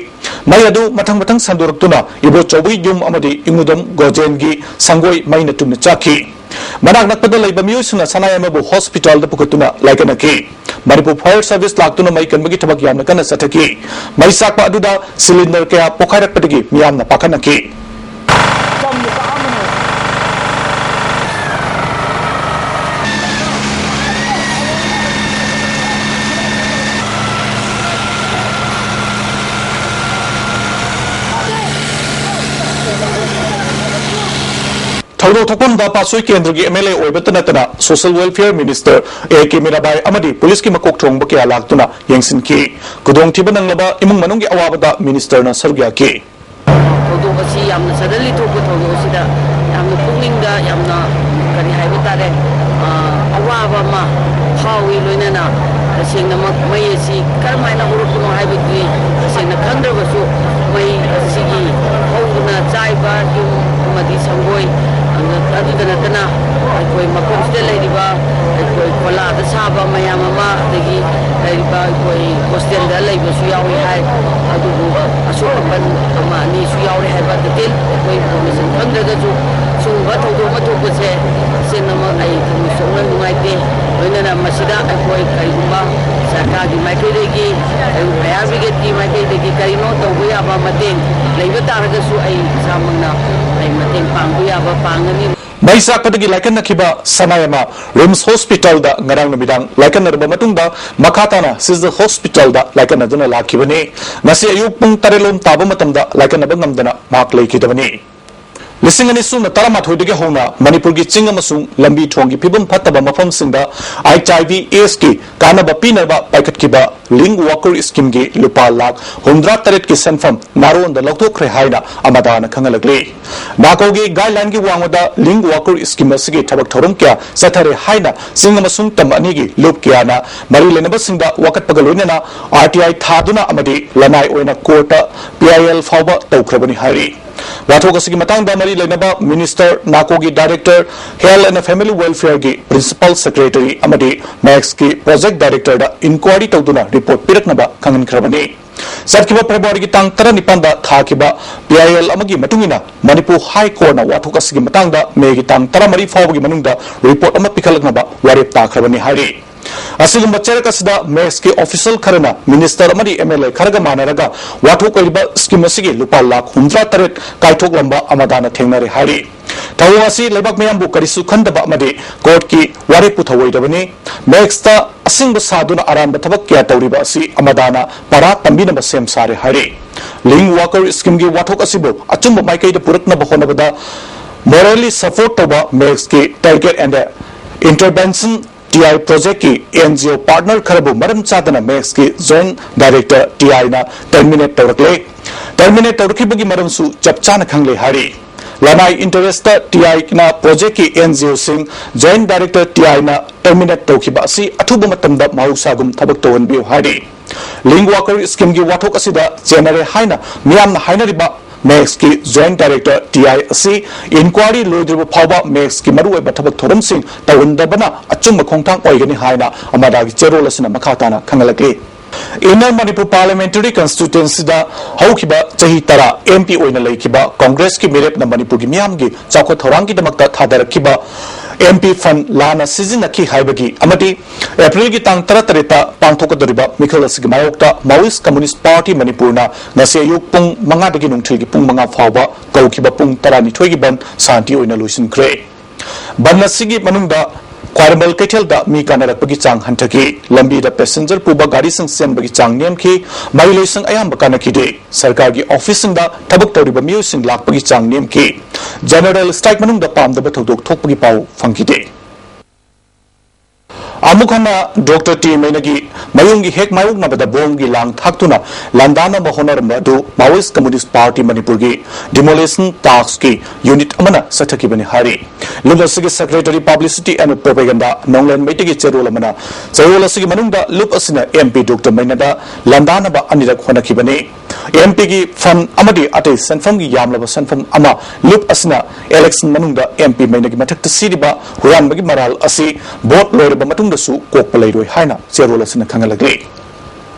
ꯃꯩ ꯑꯗꯨ ꯃꯊꯪ ꯃꯊꯪ ꯁꯟꯗꯣꯔꯛꯇꯨꯅ ꯏꯕꯣꯆꯧꯕꯒꯤ ꯌꯨꯝ ꯑꯃꯗꯤ ꯏꯉꯨꯗꯝ ꯒꯣꯖꯦꯟꯒꯤ ꯁꯪꯒꯣꯏ ꯃꯩꯅ ꯇꯨꯝꯅ ꯆꯥꯛꯈꯤ꯫ ꯃꯅꯥꯛ ꯅꯛꯄꯗ ꯂꯩꯕ ꯃꯤꯑꯣꯏꯁꯤꯡꯅ ꯁꯅꯥꯌꯥꯏꯃꯕꯨ ꯍꯣꯁꯄꯤꯇꯥꯜꯗ ꯄꯨꯈꯠꯇꯨꯅ ꯂꯥꯏꯀꯠꯅꯈꯤ꯫ ꯃꯅꯤꯄꯨꯔ ꯐꯥꯌꯔ ꯁꯔꯚꯤꯁ ꯂꯥꯛꯇꯨꯅ ꯃꯩ ꯀꯟꯕꯒꯤ ꯊꯕꯛ ꯌꯥꯝꯅ ꯀꯟꯅ ꯆꯠꯊꯈꯤ꯫ ꯃꯩ ꯆꯥꯛꯄ ꯑꯗꯨꯗ ꯁꯤꯂꯤꯟꯗꯔ ꯀꯌꯥ ꯄꯣꯈꯥꯏꯔꯛꯄꯗꯒꯤ ꯃꯤꯌꯥꯝꯅ ꯄꯥꯈꯠꯅꯈꯤ꯫ ꯊꯧꯗꯣꯛ ꯊꯣꯛꯐꯝꯗ ꯄꯥꯠꯁꯣꯏ ꯀꯦꯟꯗ꯭ꯔꯒꯤ ꯑꯦꯝ ꯑꯦꯜ ꯑꯦ ꯑꯣꯏꯕꯇ ꯅꯠꯇꯅ social welfare minister A K Mirabai ꯑꯃꯗꯤ ꯄꯨꯂꯤꯁꯀꯤ ꯃꯀꯣꯛ ꯊꯣꯡꯕ ꯀꯌꯥ ꯂꯥꯛꯇꯨꯅ ꯌꯦꯡꯁꯤꯟꯈꯤ꯫ ꯈꯨꯗꯣꯡꯊꯤꯕ ꯅꯪꯂꯕ ꯏꯃꯨꯡ ꯃꯅꯨꯡꯒꯤ ꯑꯋꯥꯕꯗ ꯃꯤꯅꯤꯁꯇꯔꯅ ꯁꯔꯨꯛ ꯌꯥꯈꯤ꯫ ꯊꯧꯗꯣꯛ ꯑꯁꯤ ꯌꯥꯝꯅ ꯁꯗꯟꯂꯤ ꯊꯣꯛꯄ ꯊꯧꯗꯣꯛ ꯑꯁꯤꯗ ꯌꯥꯝꯅ ꯄꯨꯛꯅꯤꯡꯗ ꯌꯥꯝꯅ, ꯀꯔꯤ ꯍꯥꯏꯕ ꯇꯥꯔꯦ, ꯑ, ꯑꯋꯥꯕ ꯑꯃ ꯐꯥꯎꯏ꯫ ꯂꯣꯏꯅꯅ ꯇꯁꯦꯡꯅꯃꯛ ꯃꯩ ꯑꯁꯤ ꯀꯔꯝꯍꯥꯏꯅ ꯍꯧꯔꯛꯄꯅꯣ ꯍꯥꯏꯕꯗꯨꯗꯤ ꯇꯁꯦꯡꯅ ꯈꯪꯗ꯭ꯔꯕꯁꯨ, ꯃꯩ ꯑꯁꯤꯒꯤ ꯍꯧꯗꯨꯅ ꯆꯥꯏꯕ ꯌꯨꯝ ꯑꯃꯗꯤ ꯁꯪꯒꯣꯏ, ꯑꯗꯨꯗ ꯅꯠꯇꯅ ꯑꯩꯈꯣꯏ ꯃꯐꯝꯁꯤꯗ ꯂꯩꯔꯤꯕ ꯑꯩꯈꯣꯏ ꯈꯣꯂꯥꯗ ꯁꯥꯕ ꯃꯌꯥꯝ ꯑꯃ, ꯑꯗꯒꯤ ꯂꯩꯔꯤꯕ ꯑꯩꯈꯣꯏ ꯍꯣꯁꯇꯦꯜꯗ ꯂꯩꯕꯁꯨ ꯌꯥꯎꯏ ꯍꯥꯏ꯫ ꯑꯗꯨꯕꯨ ꯑꯁꯣꯛ ꯑꯄꯟ ꯑꯃ ꯑꯅꯤꯁꯨ ꯌꯥꯎꯔꯦ ꯍꯥꯏꯕ ꯗꯤꯇꯦꯜ ꯑꯩꯈꯣꯏ ꯏꯟꯐꯣꯔꯃꯦꯁꯟ ꯈꯪꯗ꯭ꯔꯒꯁꯨ, ꯁꯤꯒꯨꯝꯕ ꯊꯧꯗꯣꯛ ꯑꯃ ꯊꯣꯛꯄꯁꯦ ꯇꯁꯦꯡꯅꯃꯛ ꯑꯩ ꯊꯃꯣꯏ ꯁꯣꯛꯅ ꯅꯨꯡꯉꯥꯏꯇꯦ꯫ ꯂꯣꯏꯅꯅ ꯃꯁꯤꯗ ꯑꯩꯈꯣꯏ ꯀꯔꯤꯒꯨꯝꯕ ꯁꯔꯀꯥꯔꯒꯤ ꯃꯥꯏꯀꯩꯗꯒꯤ, ꯑꯩꯈꯣꯏ ꯐꯥꯌꯔ ꯕ꯭ꯔꯤꯒꯦꯗꯀꯤ ꯃꯥꯏꯀꯩꯗꯒꯤ ꯀꯔꯤꯅꯣ ꯇꯧꯕ ꯌꯥꯕ ꯃꯇꯦꯡ ꯂꯩꯕ ꯇꯥꯔꯒꯁꯨ ꯑꯩ ꯏꯁꯥꯃꯛꯅ ꯑꯩ ꯃꯇꯦꯡ ꯄꯥꯡꯕ ꯌꯥꯕ ꯄꯥꯡꯒꯅꯤ꯫ ꯃꯩ ꯆꯥꯛꯄꯗꯒꯤ ꯂꯥꯏꯀꯠꯅꯈꯤꯕ ꯁꯅꯥꯌꯥꯏꯃ ꯔꯤꯝꯁ ꯍꯣꯁꯄꯤꯇꯥꯜꯗ ꯉꯔꯥꯡ ꯅꯨꯃꯤꯗꯥꯡ ꯂꯥꯏꯀꯠꯅꯔꯕ ꯃꯇꯨꯡꯗ ꯃꯈꯥ ꯇꯥꯅ ꯁꯤꯖꯜ ꯍꯣꯁꯄꯤꯇꯥꯜꯗ ꯂꯥꯏꯀꯠꯅꯗꯨꯅ ꯂꯥꯛꯈꯤꯕꯅꯤ꯫ ꯉꯁꯤ ꯑꯌꯨꯛ ꯄꯨꯡ ꯇꯔꯦꯠ ꯂꯣꯝ ꯇꯥꯕ ꯃꯇꯝꯗ ꯂꯥꯏꯀꯠꯅꯕ ꯉꯝꯗꯅ ꯃꯍꯥꯛ ꯂꯩꯈꯤꯗꯕꯅꯤ꯫ ꯂꯤꯁꯤꯡ ꯑꯅꯤ ꯁꯨꯞꯅ ꯇꯔꯥꯃꯥꯊꯣꯏꯗꯒꯤ ꯍꯧꯅ ꯃꯅꯤꯄꯨꯔꯒꯤ ꯆꯤꯡ ꯑꯃꯁꯨꯡ ꯂꯝꯕꯤ ꯊꯣꯡꯒꯤ ꯐꯤꯕꯝ ꯐꯠꯇꯕ ꯃꯐꯝꯁꯤꯡꯗ ꯑꯩꯆ ꯑꯥꯏ ꯚꯤ ꯑꯦꯁꯀꯤ ꯀꯥꯟꯅꯕ ꯄꯤꯅꯕ ꯄꯥꯏꯈꯠꯈꯤꯕ ꯂꯤꯡ ꯋꯥꯀꯔ ꯁ꯭ꯀꯤꯝꯒꯤ ꯂꯨꯄꯥ ꯂꯥꯈ ꯍꯨꯝꯗ꯭ꯔꯥ ꯇꯔꯦꯠꯀꯤ ꯁꯦꯟꯐꯝ ꯅꯥꯔꯣꯟꯗ ꯂꯧꯊꯣꯛꯈ꯭ꯔꯦ ꯍꯥꯏꯅ ꯑꯃꯗꯥꯅ ꯈꯪꯍꯜꯂꯛꯂꯤ꯫ ꯅꯥꯀꯣꯒꯤ ꯒꯥꯏꯗꯂꯥꯏꯟꯒꯤ ꯋꯥꯡꯃꯗ ꯂꯤꯡ ꯋꯥꯀꯔ ꯁ꯭ꯀꯤꯝ ꯑꯁꯤꯒꯤ ꯊꯕꯛ ꯊꯧꯔꯝ ꯀꯌꯥ ꯆꯠꯊꯔꯦ ꯍꯥꯏꯅ ꯆꯤꯡ ꯑꯃꯁꯨꯡ ꯇꯝ ꯑꯅꯤꯒꯤ ꯂꯨꯞ ꯀꯌꯥꯅ ꯃꯔꯤ ꯂꯩꯅꯕꯁꯤꯡꯗ ꯋꯥꯀꯠꯄꯒ ꯂꯣꯏꯅꯅ ꯑꯥꯔ ꯇꯤ ꯑꯥꯏ ꯊꯥꯗꯨꯅ ꯑꯃꯗꯤ ꯂꯅꯥꯏ ꯑꯣꯏꯅ ꯀꯣꯔꯠꯇ ꯄꯤ ꯑꯥꯏ ꯑꯦꯜ ꯐꯥꯎꯕ ꯇꯧꯈ꯭ꯔꯕꯅꯤ ꯍꯥꯏꯔꯤ꯫ ꯋꯥꯊꯣꯛ ꯑꯁꯤꯒꯤ ꯃꯇꯥꯡꯗ ꯃꯔꯤ ꯂꯩꯅꯕ ꯃꯤꯅꯤꯁꯇꯔ ꯅꯥꯀꯣꯒꯤ ꯗꯥꯏꯔꯦꯛꯇꯔ ꯍꯦꯜꯊ ꯑꯦꯟ ꯐꯦꯃꯤꯂꯤ ꯋꯦꯜꯐꯤꯌꯔꯒꯤ ꯄ꯭ꯔꯤꯟꯁꯤꯄꯥꯜ ꯁꯦꯀ꯭ꯔꯦꯇꯔꯤ ꯑꯃꯗꯤ ꯃꯦꯛꯁꯀꯤ ꯄ꯭ꯔꯣꯖꯦꯛ ꯗꯥꯏꯔꯦꯛꯇꯔꯗ ꯏꯟꯀ꯭ꯋꯥꯏꯔꯤ ꯇꯧꯗꯨꯅ ꯔꯤꯄꯣꯔꯠ ꯄꯤꯔꯛꯅꯕ ꯈꯪꯍꯟꯈ꯭ꯔꯕꯅꯤ꯫ ꯆꯠꯈꯤꯕ ꯐꯦꯕ꯭ꯔꯨꯋꯥꯔꯤꯒꯤ ꯇꯥꯡ ꯇꯔꯥꯅꯤꯄꯥꯟꯗ ꯊꯥꯈꯤꯕ ꯄꯤ ꯑꯥꯏ ꯑꯦꯜ ꯑꯃꯒꯤ ꯃꯇꯨꯡ ꯏꯟꯅ ꯃꯅꯤꯄꯨꯔ ꯍꯥꯏ ꯀꯣꯔꯠꯅ ꯋꯥꯊꯣꯛ ꯑꯁꯤꯒꯤ ꯃꯇꯥꯡꯗ ꯃꯦꯒꯤ ꯇꯥꯡ ꯇꯔꯥꯃꯔꯤ ꯐꯥꯎꯕꯒꯤ ꯃꯅꯨꯡꯗ ꯔꯤꯄꯣꯔꯠ ꯑꯃ ꯄꯤꯈꯠꯂꯛꯅꯕ ꯋꯥꯔꯦꯞ ꯇꯥꯈ꯭ꯔꯕꯅꯤ ꯍꯥꯏꯔꯤ꯫ ꯑꯁꯤꯒꯨꯝꯕ ꯆꯩꯔꯛ ꯑꯁꯤꯗ ꯃꯦꯛꯁꯀꯤ ꯑꯣꯐꯤꯁꯤꯌꯦꯜ ꯈꯔꯅ ꯃꯤꯅꯤꯁꯇꯔ ꯑꯃꯗꯤ ꯑꯦꯝ ꯑꯦꯜ ꯑꯦ ꯈꯔꯒ ꯃꯥꯟꯅꯔꯒ ꯋꯥꯊꯣꯛ ꯑꯣꯏꯔꯤꯕ ꯁ꯭ꯀꯤꯝ ꯑꯁꯤꯒꯤ ꯂꯨꯄꯥ ꯂꯥꯈ ꯍꯨꯝꯗ꯭ꯔꯥ ꯇꯔꯦꯠ ꯀꯥꯏꯊꯣꯛꯂꯝꯕ ꯑꯃꯗꯥꯅ ꯊꯦꯡꯅꯔꯦ ꯍꯥꯏꯔꯤ꯫ ꯊꯧꯑꯣꯡ ꯑꯁꯤ ꯂꯩꯕꯥꯛ ꯃꯤꯌꯥꯝꯕꯨ ꯀꯔꯤꯁꯨ ꯈꯟꯗꯕ ꯑꯃꯗꯤ ꯀꯣꯔꯠꯀꯤ ꯋꯥꯔꯦꯞꯄꯨ ꯊꯧꯑꯣꯏꯗꯕꯅꯤ꯫ ꯃꯦꯛꯁꯇ ꯑꯁꯤꯡꯕ ꯁꯥꯗꯨꯅ ꯑꯔꯥꯟꯕ ꯊꯕꯛ ꯀꯌꯥ ꯇꯧꯔꯤꯕ ꯑꯁꯤ ꯑꯃꯗꯥꯅ ꯄꯔꯥ ꯇꯝꯕꯤꯅꯕ ꯁꯦꯝ ꯁꯥꯔꯦ ꯍꯥꯏꯔꯤ꯫ ꯂꯤꯡ ꯋꯥꯀꯔ ꯁ꯭ꯀꯤꯝꯒꯤ ꯋꯥꯊꯣꯛ ꯑꯁꯤꯕꯨ ꯑꯆꯨꯝꯕ ꯃꯥꯏꯀꯩꯗ ꯄꯨꯔꯛꯅꯕ ꯍꯣꯠꯅꯕꯗ morally support ꯇꯧꯕ ꯃꯦꯛꯁꯀꯤ target and intervention T I ꯄ꯭ꯔꯣꯖꯦꯛꯀꯤ ꯑꯦꯟ ꯖꯤ ꯑꯣ ꯄꯥꯔꯠꯅꯔ ꯈꯔꯕꯨ ꯃꯔꯝ ꯆꯥꯗꯅ ꯃꯦꯛꯁꯀꯤ ꯖꯣꯏꯟꯠ ꯗꯥꯏꯔꯦꯛꯇꯔ ꯇꯤ ꯑꯥꯏꯅ ꯇꯔꯃꯤꯅꯦꯠ ꯇꯧꯔꯛꯂꯦ꯫ ꯇꯔꯃꯤꯅꯦꯠ ꯇꯧꯔꯛꯈꯤꯕꯒꯤ ꯃꯔꯝꯁꯨ ꯆꯞ ꯆꯥꯅ ꯈꯪꯂꯦ ꯍꯥꯏꯔꯤ꯫ ꯂꯅꯥꯏ ꯏꯟꯇꯔꯦꯁꯇ ꯇꯤ ꯑꯥꯏꯅ ꯄ꯭ꯔꯣꯖꯦꯛꯀꯤ ꯑꯦꯟ ꯖꯤ ꯑꯣꯁꯤꯡ ꯖꯣꯏꯟꯠ ꯗꯥꯏꯔꯦꯛꯇꯔ ꯇꯤ ꯑꯥꯏꯅ ꯇꯔꯃꯤꯅꯦꯠ ꯇꯧꯈꯤꯕ ꯑꯁꯤ ꯑꯊꯨꯕ ꯃꯇꯝꯗ ꯃꯍꯧꯁꯥꯒꯨꯝ ꯊꯕꯛ ꯇꯧꯍꯟꯕꯤꯌꯨ ꯍꯥꯏꯔꯤ꯫ ꯂꯤꯡ ꯋꯥꯀꯔ ꯁ꯭ꯀꯤꯝꯒꯤ ꯋꯥꯊꯣꯛ ꯑꯁꯤꯗ ꯆꯦꯟꯅꯔꯦ ꯍꯥꯏꯅ ꯃꯤꯌꯥꯝꯅ ꯍꯥꯏꯅꯔꯤꯕ ꯃꯦꯛꯁꯀꯤ ꯖꯣꯏꯟꯠ ꯗꯥꯏꯔꯦꯛꯇꯔ ꯇꯤ ꯑꯥꯏ ꯑꯁꯤ ꯏꯟꯀ꯭ꯋꯥꯏꯔꯤ ꯂꯣꯏꯗ꯭ꯔꯤꯕ ꯐꯥꯎꯕ ꯃꯦꯛꯁꯀꯤ ꯃꯔꯨꯑꯣꯏꯕ ꯊꯕꯛ ꯊꯧꯔꯝꯁꯤꯡ ꯇꯧꯍꯟꯗꯕꯅ ꯑꯆꯨꯝꯕ ꯈꯣꯡꯊꯥꯡ ꯑꯣꯏꯒꯅꯤ ꯍꯥꯏꯅ ꯑꯃꯗꯥꯒꯤ ꯆꯦꯔꯣꯜ ꯑꯁꯤꯅ ꯃꯈꯥ ꯇꯥꯅ ꯈꯪꯍꯜꯂꯛꯂꯤ꯫ ꯏꯟꯅꯔ ꯃꯅꯤꯄꯨꯔ ꯄꯥꯔꯂꯤꯌꯥꯃꯦꯟꯇꯔꯤ ꯀꯟꯁꯇꯤꯇ꯭ꯌꯨꯑꯦꯟꯁꯤꯗ ꯍꯧꯈꯤꯕ ꯆꯍꯤ ꯇꯔꯥ ꯑꯦꯝ ꯄꯤ ꯑꯣꯏꯅ ꯂꯩꯈꯤꯕ ꯀꯪꯒ꯭ꯔꯦꯁꯀꯤ ꯃꯤꯔꯦꯞꯅ ꯃꯅꯤꯄꯨꯔꯒꯤ ꯃꯤꯌꯥꯝꯒꯤ ꯆꯥꯎꯈꯠ ꯊꯧꯔꯥꯡꯒꯤꯗꯃꯛꯇ ꯊꯥꯗꯔꯛꯈꯤꯕ ꯑꯦꯝ ꯄꯤ ꯐꯟꯗ ꯂꯥꯟꯅ ꯁꯤꯖꯤꯟꯅꯈꯤ ꯍꯥꯏꯕꯒꯤ ꯑꯃꯗꯤ ꯑꯦꯄ꯭ꯔꯤꯜꯒꯤ ꯇꯥꯡ ꯇꯔꯥꯇꯔꯦꯠꯇ ꯄꯥꯡꯊꯣꯛꯀꯗꯧꯔꯤꯕ ꯃꯤꯈꯜ ꯑꯁꯤꯒꯤ ꯃꯥꯌꯣꯛꯇ Maoist Communist Party ꯃꯅꯤꯄꯨꯔꯅ ꯉꯁꯤ ꯑꯌꯨꯛ ꯄꯨꯡ ꯃꯉꯥꯗꯒꯤ ꯅꯨꯡꯊꯤꯜꯒꯤ ꯄꯨꯡ ꯃꯉꯥ ꯐꯥꯎꯕ ꯀꯧꯈꯤꯕ ꯄꯨꯡ ꯇꯔꯥꯅꯤꯊꯣꯏꯒꯤ ꯕꯟꯗ ꯁꯥꯟꯇꯤ ꯑꯣꯏꯅ ꯂꯣꯏꯁꯤꯟꯈ꯭ꯔꯦ꯫ ꯕꯟꯗ ꯑꯁꯤꯒꯤ ꯃꯅꯨꯡꯗ ꯈ꯭ꯋꯥꯏꯔꯝꯕꯟ ꯀꯩꯊꯦꯜꯗ ꯃꯤ ꯀꯥꯅꯔꯛꯄꯒꯤ ꯆꯥꯡ ꯍꯟꯊꯈꯤ꯫ ꯂꯝꯕꯤꯗ ꯄꯦꯁꯦꯟꯖꯔ ꯄꯨꯕ ꯒꯥꯔꯤꯁꯤꯡ ꯆꯦꯟꯕꯒꯤ ꯆꯥꯡ ꯅꯦꯝꯈꯤ꯫ ꯃꯍꯩ ꯂꯣꯏꯁꯪ ꯑꯌꯥꯝꯕ ꯀꯥꯅꯈꯤꯗꯦ꯫ ꯁꯔꯀꯥꯔꯒꯤ ꯑꯣꯐꯤꯁꯁꯤꯡꯗ ꯊꯕꯛ ꯇꯧꯔꯤꯕ ꯃꯤꯑꯣꯏꯁꯤꯡ ꯂꯥꯛꯄꯒꯤ ꯆꯥꯡ ꯅꯦꯝꯈꯤ꯫ ꯖꯦꯅꯔꯦꯜ ꯁ꯭ꯇ꯭ꯔꯥꯏꯛ ꯃꯅꯨꯡꯗ ꯄꯥꯝꯗꯕ ꯊꯧꯗꯣꯛ ꯊꯣꯛꯄꯒꯤ ꯄꯥꯎ ꯐꯪꯈꯤꯗꯦ꯫ ꯑꯃꯨꯛ ꯍꯟꯅ ꯗꯣꯛꯇꯔ ꯇꯤ ꯃꯩꯅꯒꯤ ꯃꯌꯨꯝꯒꯤ ꯍꯦꯛ ꯃꯥꯌꯣꯛꯅꯕꯗ ꯕꯣꯝꯒꯤ ꯂꯥꯡ ꯊꯥꯛꯇꯨꯅ ꯂꯥꯟꯗꯥꯅꯕ ꯍꯣꯠꯅꯔꯝꯕ ꯑꯗꯨ Maoist Communist Party ꯃꯅꯤꯄꯨꯔꯒꯤ demolition taskꯀꯤ unit ꯑꯃꯅ ꯆꯠꯊꯈꯤꯕꯅꯤ ꯍꯥꯏꯔꯤ꯫ ꯂꯨꯞ ꯑꯁꯤꯒꯤ secretary publicity and propaganda ꯅꯣꯡꯂꯦꯟ ꯃꯩꯇꯩꯒꯤ ꯆꯦꯔꯣꯜ ꯑꯃꯅ ꯆꯌꯣꯜ ꯑꯁꯤꯒꯤ ꯃꯅꯨꯡꯗ ꯂꯨꯞ ꯑꯁꯤꯅ ꯑꯦꯝ ꯄꯤ ꯗꯣꯛꯇꯔ ꯃꯩꯅꯗ ꯂꯥꯟꯗꯥꯅꯕ ꯑꯅꯤꯔꯛ ꯍꯣꯠꯅꯈꯤꯕꯅꯤ꯫ ꯑꯦꯝ ꯄꯤꯒꯤ ꯐꯟꯗ ꯑꯃꯗꯤ ꯑꯇꯩ ꯁꯦꯟꯐꯝꯒꯤ ꯌꯥꯝꯂꯕ ꯁꯦꯟꯐꯝ ꯑꯃ ꯂꯨꯞ ꯑꯁꯤꯅ election ꯃꯅꯨꯡꯗ ꯑꯦꯝ ꯄꯤ ꯃꯩꯅꯒꯤ ꯃꯊꯛꯇ ꯁꯤꯔꯤꯕ ꯍꯨꯔꯥꯟꯕꯒꯤ ꯃꯔꯥꯜ ꯑꯁꯤ vote ꯂꯣꯏꯔꯕ ꯃꯇꯨꯡꯗꯁꯨ ꯀꯣꯛꯄ ꯂꯩꯔꯣꯏ ꯍꯥꯏꯅ ꯆꯦꯔꯣꯜ ꯑꯁꯤꯅ ꯈꯪꯍꯜꯂꯛꯂꯤ꯫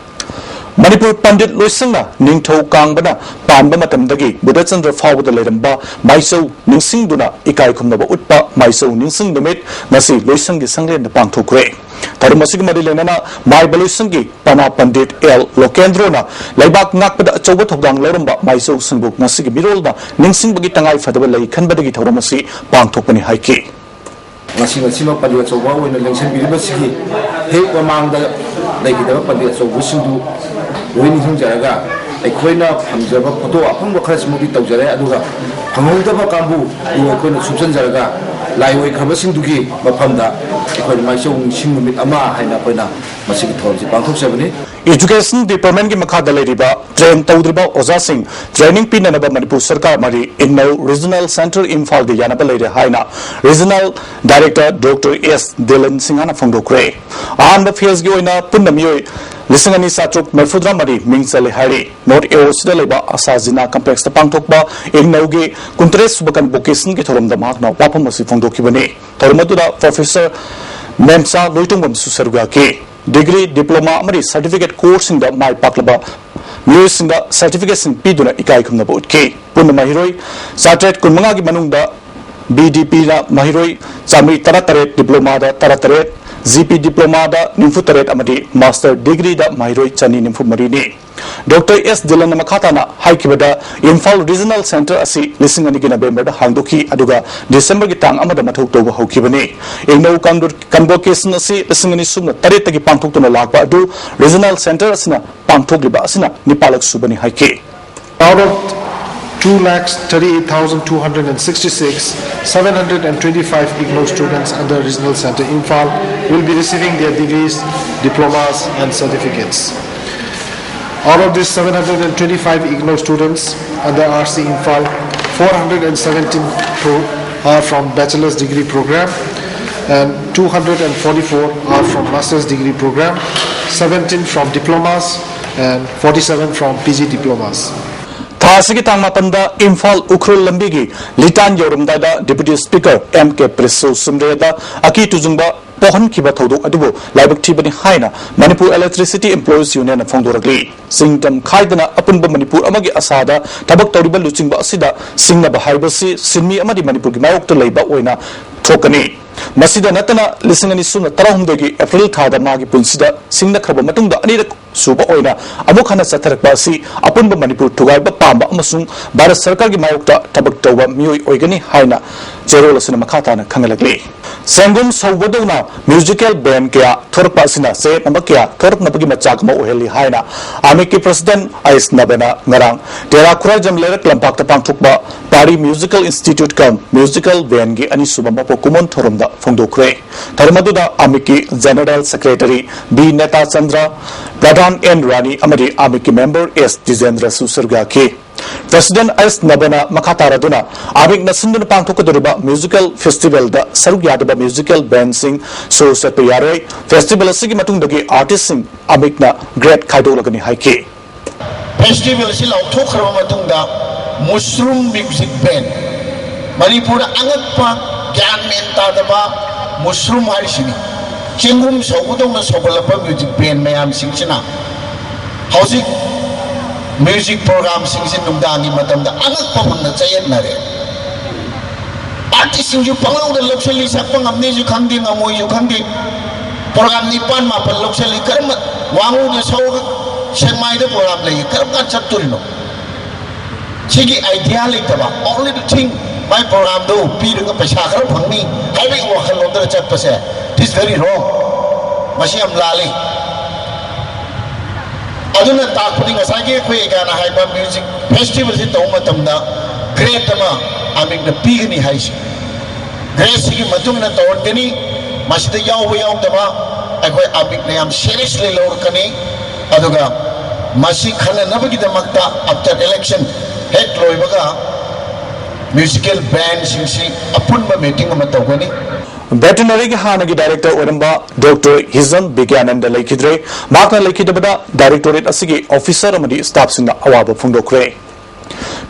ꯃꯅꯤꯄꯨꯔ ꯄꯟꯗꯤꯠ ꯂꯣꯏꯁꯪꯅ ꯅꯤꯡꯊꯧ ꯀꯥꯡꯕꯅ ꯄꯥꯟꯕ ꯃꯇꯝꯗꯒꯤ ꯕꯨꯙꯆꯟꯗ꯭ꯔ ꯐꯥꯎꯕꯗ ꯂꯩꯔꯝꯕ ꯃꯥꯏꯆꯧ ꯅꯤꯡꯁꯤꯡꯗꯨꯅ ꯏꯀꯥꯏ ꯈꯨꯝꯅꯕ ꯎꯠꯄ ꯃꯥꯏꯆꯧ ꯅꯤꯡꯁꯤꯡ ꯅꯨꯃꯤꯠ ꯉꯁꯤ ꯂꯣꯏꯁꯪꯒꯤ ꯁꯪꯂꯦꯟꯗ ꯄꯥꯡꯊꯣꯛꯈ꯭ꯔꯦ꯫ ꯊꯧꯔꯝ ꯑꯁꯤꯒ ꯃꯔꯤ ꯂꯩꯅꯅ ꯃꯥꯏ ꯕꯂꯨꯁꯪꯒꯤ ꯄꯅꯥ ꯄꯟꯗꯤꯠ ꯑꯦꯜ ꯂꯣꯀꯦꯟꯗ꯭ꯔꯣꯅ ꯂꯩꯕꯥꯛ ꯉꯥꯛꯄꯗ ꯑꯆꯧꯕ ꯊꯧꯗꯥꯡ ꯂꯧꯔꯝꯕ ꯃꯥꯏꯆꯧꯁꯤꯡꯕꯨ ꯉꯁꯤꯒꯤ ꯃꯤꯔꯣꯜꯅ ꯅꯤꯡꯁꯤꯡꯕꯒꯤ ꯇꯉꯥꯏ ꯐꯗꯕ ꯂꯩ ꯈꯟꯕꯗꯒꯤ ꯊꯧꯔꯝ ꯑꯁꯤ ꯄꯥꯡꯊꯣꯛꯄꯅꯤ ꯍꯥꯏꯈꯤ꯫ ꯉꯁꯤ ꯃꯁꯤꯃ ꯄꯟꯗꯤꯠ ꯑꯆꯧꯕ ꯑꯣꯏꯅ ꯂꯦꯡꯁꯤꯟꯕꯤꯔꯤꯕꯁꯤꯒꯤ ꯍꯦꯛ ꯃꯃꯥꯡꯗ ꯂꯩꯈꯤꯗꯕ ꯄꯟꯗꯤꯠ ꯑꯆꯧꯕꯁꯤꯡꯗꯨ ꯂꯣꯏ ꯅꯤꯡꯁꯤꯡꯖꯔꯒ ꯑꯩꯈꯣꯏꯅ ꯐꯪꯖꯕ ꯐꯣꯇꯣ ꯑꯐꯪꯕ ꯈꯔꯁꯤꯃꯛꯇꯤ ꯇꯧꯖꯔꯦ, ꯑꯗꯨꯒ ꯐꯪꯍꯧꯗꯕ ꯀꯥꯡꯕꯨꯗꯨ ꯑꯩꯈꯣꯏꯅ ꯁꯨꯞꯆꯟꯖꯔꯒ ꯂꯥꯏ ꯑꯣꯏꯈ꯭ꯔꯕꯁꯤꯡꯗꯨꯒꯤ ꯃꯐꯝꯗ ꯑꯩꯈꯣꯏꯅ ꯃꯥꯏꯆꯧ ꯅꯤꯡꯁꯤꯡ ꯅꯨꯃꯤꯠ ꯑꯃ ꯍꯥꯏꯅ ꯑꯩꯈꯣꯏꯅ ꯃꯁꯤꯒꯤ ꯊꯧꯔꯝꯁꯤ ꯄꯥꯡꯊꯣꯛꯆꯕꯅꯤ꯫ Education Department ꯀꯤ ꯃꯈꯥꯗ ꯂꯩꯔꯤꯕ train ꯇꯧꯗ꯭ꯔꯤꯕ ꯑꯣꯖꯥꯁꯤꯡ training ꯄꯤꯅꯅꯕ ꯃꯅꯤꯄꯨꯔ ꯁꯔꯀꯥꯔ ꯃꯔꯤ ꯏꯪꯅꯧ Regional Centre ꯏꯝꯐꯥꯜꯒ ꯌꯥꯅꯕ ꯂꯩꯔꯦ ꯍꯥꯏꯅ Regional Director Doctor S ꯗꯤꯂꯟ ꯁꯤꯡꯍꯅ ꯐꯣꯡꯗꯣꯛꯈ꯭ꯔꯦ꯫ ꯑꯍꯥꯟꯕ phase ꯀꯤ ꯑꯣꯏꯅ ꯄꯨꯟꯅ ꯃꯤꯑꯣꯏ ꯂꯤꯁꯤꯡ ꯑꯅꯤ ꯆꯥꯇ꯭ꯔꯨꯛ ꯃꯔꯤꯐꯨꯇꯔꯥ ꯃꯔꯤ ꯃꯤꯡ ꯆꯜꯂꯦ ꯍꯥꯏꯔꯤ꯫ North A O C ꯗ ꯂꯩꯕ ꯑꯁꯥ ꯖꯤꯅꯥ complex ꯇ ꯄꯥꯡꯊꯣꯛꯄ ꯏꯪꯅꯧꯒꯤ ꯀꯨꯟꯇꯔꯦꯠ ꯁꯨꯕ convocation ꯒꯤ ꯊꯧꯔꯝꯗ ꯃꯍꯥꯛꯅ ꯋꯥꯐꯝ ꯑꯁꯤ ꯐꯣꯡꯗꯣꯛꯈꯤꯕꯅꯤ꯫ ꯊꯧꯔꯝ ꯑꯗꯨꯗ Professor ꯃꯦꯝꯆꯥ ꯂꯣꯏꯇꯣꯡꯕꯝꯁꯨ ꯁꯔꯨꯛ ꯌꯥꯈꯤ꯫ Degree, diploma ꯑꯃꯗꯤ certificate course ꯁꯤꯡꯗ ꯃꯥꯏ ꯄꯥꯛꯂꯕ ꯃꯤꯑꯣꯏꯁꯤꯡꯗ certificate ꯁꯤꯡ ꯄꯤꯗꯨꯅ ꯏꯀꯥꯏ ꯈꯨꯝꯅꯕ ꯎꯠꯈꯤ꯫ ꯄꯨꯟꯅ ꯃꯍꯩꯔꯣꯏ ꯆꯥꯇ꯭ꯔꯦꯠ ꯀꯨꯟꯃꯉꯥꯒꯤ ꯃꯅꯨꯡꯗ B D P ꯅ ꯃꯍꯩꯔꯣꯏ ꯆꯥꯃꯔꯤ ꯇꯔꯥꯇꯔꯦꯠ, diploma ꯗ ꯇꯔꯥꯇꯔꯦꯠ, G P diploma ꯗ ꯅꯤꯐꯨꯇꯔꯦꯠ ꯑꯃꯗꯤ master degree ꯗ ꯃꯍꯩꯔꯣꯏ ꯆꯅꯤ ꯅꯤꯐꯨ ꯃꯔꯤꯅꯤ꯫ Doctor S ꯗꯤꯂꯟꯅ ꯃꯈꯥ ꯇꯥꯅ ꯍꯥꯏꯈꯤꯕꯗ, ꯏꯝꯐꯥꯜ Regional Centre ꯑꯁꯤ ꯂꯤꯁꯤꯡ ꯑꯅꯤꯒꯤ November ꯗ ꯍꯥꯡꯗꯣꯛꯈꯤ, ꯑꯗꯨꯒ December ꯒꯤ ꯇꯥꯡ ꯑꯃꯗ ꯃꯊꯧ ꯇꯧꯕ ꯍꯧꯈꯤꯕꯅꯤ꯫ ꯏꯪꯅꯧ convo-, convocation ꯑꯁꯤ ꯂꯤꯁꯤꯡ ꯑꯅꯤ ꯁꯨꯞꯅ ꯇꯔꯦꯠꯇꯒꯤ ꯄꯥꯡꯊꯣꯛꯇꯨꯅ ꯂꯥꯛꯄ ꯑꯗꯨ Regional Centre ꯑꯁꯤꯅ ꯄꯥꯡꯊꯣꯛꯂꯤꯕ ꯑꯁꯤꯅ ꯅꯤꯄꯥꯜꯂꯛ ꯁꯨꯕꯅꯤ ꯍꯥꯏꯈꯤ꯫ Out of two lakhs thirty-eight thousand two hundred and sixty-six, seven hundred and twenty-five IGNOU students under Regional Centre Imphal will be receiving their degrees, diplomas and certificates. Out of these seven hundred and twenty-five IGNOU students under R C Imphal, four hundred and seventeen pro-, are from bachelor's degree program and two hundred and forty-four are from master's degree program, seventeen from diplomas and forty-seven from P G diplomas. ꯊꯥ ꯑꯁꯤꯒꯤ ꯇꯥꯡ ꯃꯥꯄꯟꯗ ꯏꯝꯐꯥꯜ ꯎꯈ꯭ꯔꯨꯜ ꯂꯝꯕꯤꯒꯤ ꯂꯤꯇꯥꯟ ꯌꯧꯔꯝꯗꯥꯏꯗ Deputy Speaker M K ꯄ꯭ꯔꯤꯁꯁꯨ ꯁꯨꯝꯔꯦꯗ ꯑꯀꯤ ꯇꯨꯖꯨꯡꯕ ꯄꯣꯛꯍꯟꯈꯤꯕ ꯊꯧꯗꯣꯛ ꯑꯗꯨꯕꯨ ꯂꯥꯏꯕꯛ ꯊꯤꯕꯅꯤ ꯍꯥꯏꯅ Manipur Electricity Employees Union ꯅ ꯐꯣꯡꯗꯣꯔꯛꯂꯤ꯫ ꯆꯤꯡ ꯇꯝ ꯈꯥꯏꯗꯅ ꯑꯄꯨꯟꯕ ꯃꯅꯤꯄꯨꯔ ꯑꯃꯒꯤ ꯑꯁꯥꯗ ꯊꯕꯛ ꯇꯧꯔꯤꯕ ꯂꯨꯆꯤꯡꯕ ꯑꯁꯤꯗ ꯁꯤꯡꯅꯕ ꯍꯥꯏꯕꯁꯤ ꯁꯤꯟꯃꯤ ꯑꯃꯗꯤ ꯃꯅꯤꯄꯨꯔꯒꯤ ꯃꯥꯌꯣꯛꯇ ꯂꯩꯕ ꯑꯣꯏꯅ ꯊꯣꯛꯀꯅꯤ꯫ ꯃꯁꯤꯗ ꯅꯠꯇꯅ, ꯂꯤꯁꯤꯡ ꯑꯅꯤ ꯁꯨꯞꯅ ꯇꯔꯥꯍꯨꯝꯗꯣꯏꯒꯤ ꯑꯦꯄ꯭ꯔꯤꯜ ꯊꯥꯗ ꯃꯥꯒꯤ ꯄꯨꯟꯁꯤꯗ ꯁꯤꯡꯅꯈ꯭ꯔꯕ ꯃꯇꯨꯡꯗ ꯑꯅꯤꯔꯛ ꯁꯨꯕ ꯑꯣꯏꯅ ꯑꯃꯨꯛ ꯍꯟꯅ ꯆꯠꯊꯔꯛꯄ ꯑꯁꯤ ꯑꯄꯨꯟꯕ ꯃꯅꯤꯄꯨꯔ ꯊꯨꯒꯥꯏꯕ ꯄꯥꯝꯕ ꯑꯃꯁꯨꯡ ꯚꯥꯔꯠ ꯁꯔꯀꯥꯔꯒꯤ ꯃꯥꯌꯣꯛꯇ ꯊꯕꯛ ꯇꯧꯕ ꯃꯤꯑꯣꯏ ꯑꯣꯏꯒꯅꯤ ꯍꯥꯏꯅ ꯆꯦꯔꯣꯜ ꯑꯁꯤꯅ ꯃꯈꯥ ꯇꯥꯅ ꯈꯪꯍꯜꯂꯛꯂꯤ꯫ ꯆꯦꯡꯒꯨꯝ ꯁꯧꯕꯗꯧꯅ ꯃ꯭ꯌꯨꯖꯤꯀꯦꯜ ꯕꯦꯟ ꯀꯌꯥ ꯊꯣꯔꯛꯄ ꯑꯁꯤꯅ ꯆꯌꯦꯠꯅꯕ ꯀꯌꯥ ꯊꯣꯔꯛꯅꯕꯒꯤ ꯃꯆꯥꯛ ꯑꯃ ꯑꯣꯏꯍꯜꯂꯤ ꯍꯥꯏꯅ ꯑꯃꯤꯛꯀꯤ ꯄ꯭ꯔꯁꯤꯗꯦꯟꯠ ꯑꯥꯏꯁ ꯅꯕꯅ ꯉꯔꯥꯡ ꯇꯦꯔꯥ ꯈꯨꯔꯥꯏꯖꯝ ꯂꯩꯔꯛ ꯂꯝꯄꯥꯛꯇ ꯄꯥꯡꯊꯣꯛꯄ Pari musical institute cum musical ꯕꯦꯟꯒꯤ ꯑꯅꯤꯁꯨꯕ ꯃꯄꯣꯛ ꯀꯨꯝꯑꯣꯟ ꯊꯧꯔꯝꯗ ꯐꯣꯡꯗꯣꯛꯈ꯭ꯔꯦ꯫ ꯊꯧꯔꯝ ꯑꯗꯨꯗ ꯑꯃꯤꯛꯀꯤ general secretary B Netachandra, Pradhan N Rani ꯑꯃꯗꯤ ꯑꯃꯤꯛꯀꯤ ꯃꯦꯝꯕꯔ ꯑꯦꯁ ꯖꯤꯖꯦꯟꯗ꯭ꯔꯁꯨ ꯁꯔꯨꯛ ꯌꯥꯈꯤ꯫ ꯄ꯭ꯔꯁꯤꯗꯦꯟꯠ ꯑꯥꯏꯁ ꯅꯕꯅ ꯃꯈꯥ ꯇꯥꯔꯗꯨꯅ, ꯑꯃꯤꯛꯅ ꯁꯤꯟꯗꯨꯅ ꯄꯥꯡꯊꯣꯛꯀꯗꯧꯔꯤꯕ ꯃ꯭ꯌꯨꯖꯤꯀꯦꯜ ꯐꯦꯁꯇꯤꯚꯦꯜꯗ ꯁꯔꯨꯛ ꯌꯥꯗꯕ ꯃ꯭ꯌꯨꯖꯤꯀꯦꯜ ꯕꯦꯟꯁꯤꯡ ꯁꯣ ꯆꯠꯄ ꯌꯥꯔꯣꯏ꯫ ꯐꯦꯁꯇꯤꯚꯦꯜ ꯑꯁꯤꯒꯤ ꯃꯇꯨꯡꯗꯒꯤ ꯑꯥꯔꯇꯤꯁꯁꯤꯡ ꯑꯃꯤꯛꯅ ꯒ꯭ꯔꯦꯗ ꯈꯥꯏꯗꯣꯛꯂꯒꯅꯤ ꯍꯥꯏꯈꯤ꯫ ꯐꯦꯁꯇꯤꯚꯦꯜꯁꯤ ꯂꯥꯎꯊꯣꯛꯈ꯭ꯔꯕ ꯃꯇꯨꯡꯗ ꯃꯨꯁꯔꯨꯝ ꯃ꯭ꯌꯨꯖꯤꯛ ꯕꯦꯟ, ꯃꯅꯤꯄꯨꯔꯗ ꯑꯉꯛꯄ, ꯒ꯭ꯌꯥꯟ ꯃꯦꯟ ꯇꯥꯗꯕ ꯃꯨꯁꯔꯨꯝ ꯍꯥꯏꯔꯤꯁꯤꯅꯤ꯫ ꯆꯦꯡꯒꯨꯝ ꯁꯧꯕꯗꯧꯅ ꯁꯧꯒꯠꯂꯛꯄ ꯃ꯭ꯌꯨꯖꯤꯛ ꯕꯦꯟ ꯃꯌꯥꯝꯁꯤꯡꯁꯤꯅ ꯍꯧꯖꯤꯛ ꯃ꯭ꯌꯨꯖꯤꯛ ꯄ꯭ꯔꯣꯒ꯭ꯔꯥꯝꯁꯤꯡꯁꯤ ꯅꯨꯡꯗꯥꯡꯒꯤ ꯃꯇꯝꯗ ꯑꯉꯛꯄ ꯐꯪꯅ ꯆꯌꯦꯠꯅꯔꯦ꯫ ꯑꯥꯔꯇꯤꯁꯁꯤꯡꯁꯨ ꯄꯪꯂꯧꯗ ꯂꯧꯁꯤꯜꯂꯤ, ꯁꯛꯄ ꯉꯝꯅꯤꯁꯨ ꯈꯪꯗꯦ, ꯉꯝꯃꯣꯏꯁꯨ ꯈꯪꯗꯦ꯫ ꯄ꯭ꯔꯣꯒ꯭ꯔꯥꯝ ꯅꯤꯄꯥꯟ ꯃꯥꯄꯟ ꯂꯧꯁꯤꯜꯂꯤ, ꯀꯔꯝꯕ ꯋꯥꯉꯨꯗ ꯁꯧꯔꯒ ꯁꯦꯛꯃꯥꯏꯗ ꯄ꯭ꯔꯣꯒ꯭ꯔꯥꯝ ꯂꯩ, ꯀꯔꯝ ꯀꯥꯟ ꯆꯠꯇꯣꯔꯤꯅꯣ? ꯁꯤꯒꯤ ꯑꯥꯏꯗꯤꯌꯥ ꯂꯩꯇꯕ, only the thing, ꯃꯥꯏ ꯄ꯭ꯔꯣꯒ꯭ꯔꯥꯝꯗꯣ ꯄꯤꯔꯒ ꯄꯩꯁꯥ ꯈꯔ ꯐꯪꯅꯤ ꯍꯥꯏꯕꯒꯤ ꯋꯥꯈꯜꯂꯣꯟꯗ ꯆꯠꯄꯁꯦ, it is very wrong꯫ ꯃꯁꯤ ꯌꯥꯝ ꯂꯥꯜꯂꯤ꯫ ꯑꯗꯨꯅ ꯇꯥꯛꯄꯗꯤ ꯉꯁꯥꯏꯒꯤ ꯑꯩꯈꯣꯏ ꯑꯦꯒꯥꯅ ꯍꯥꯏꯕ ꯃ꯭ꯌꯨꯖꯤꯛ ꯐꯦꯁꯇꯤꯚꯦꯜꯁꯤ ꯇꯧꯕ ꯃꯇꯝꯗ ꯒ꯭ꯔꯦꯗ ꯑꯃ ꯑꯃꯤꯛꯅ ꯄꯤꯒꯅꯤ ꯍꯥꯏꯁꯦ꯫ ꯒ꯭ꯔꯦꯗꯁꯤꯒꯤ ꯃꯇꯨꯡ ꯏꯟꯅ ꯇꯧꯔꯛꯀꯅꯤ꯫ ꯃꯁꯤꯗ ꯌꯥꯎꯕ ꯌꯥꯎꯗꯕ ꯑꯩꯈꯣꯏ ꯑꯃꯤꯛꯅ ꯌꯥꯝ ꯁꯤꯔꯤꯌꯁꯂꯤ ꯂꯧꯔꯛꯀꯅꯤ꯫ ꯑꯗꯨꯒ ꯃꯁꯤ ꯈꯟꯅꯅꯕꯒꯤꯗꯃꯛꯇ after election ꯍꯦꯛ ꯂꯣꯏꯕꯒ ꯃ꯭ꯌꯨꯖꯤꯀꯦꯜ ꯕꯦꯟꯁꯤꯡꯁꯤ ꯑꯄꯨꯟꯕ ꯃꯤꯇꯤꯡ ꯑꯃ ꯇꯧꯒꯅꯤ꯫ ꯚꯦꯇꯤꯅꯔꯤꯒꯤ ꯍꯥꯟꯅꯒꯤ ꯗꯥꯏꯔꯦꯛꯇꯔ ꯑꯣꯏꯔꯝꯕ ꯗꯣꯛꯇꯔ ꯍꯤꯖꯝ ꯕꯤꯒ꯭ꯌꯥꯅꯟꯗ ꯂꯩꯈꯤꯗ꯭ꯔꯦ꯫ ꯃꯍꯥꯛꯅ ꯂꯩꯈꯤꯗꯕꯗ ꯗꯥꯏꯔꯦꯛꯇꯣꯔꯦꯠ ꯑꯁꯤꯒꯤ ꯑꯣꯐꯤꯁꯔ ꯑꯃꯗꯤ ꯁ꯭ꯇꯥꯐꯁꯤꯡꯅ ꯑꯋꯥꯕ ꯐꯣꯡꯗꯣꯛꯈ꯭ꯔꯦ꯫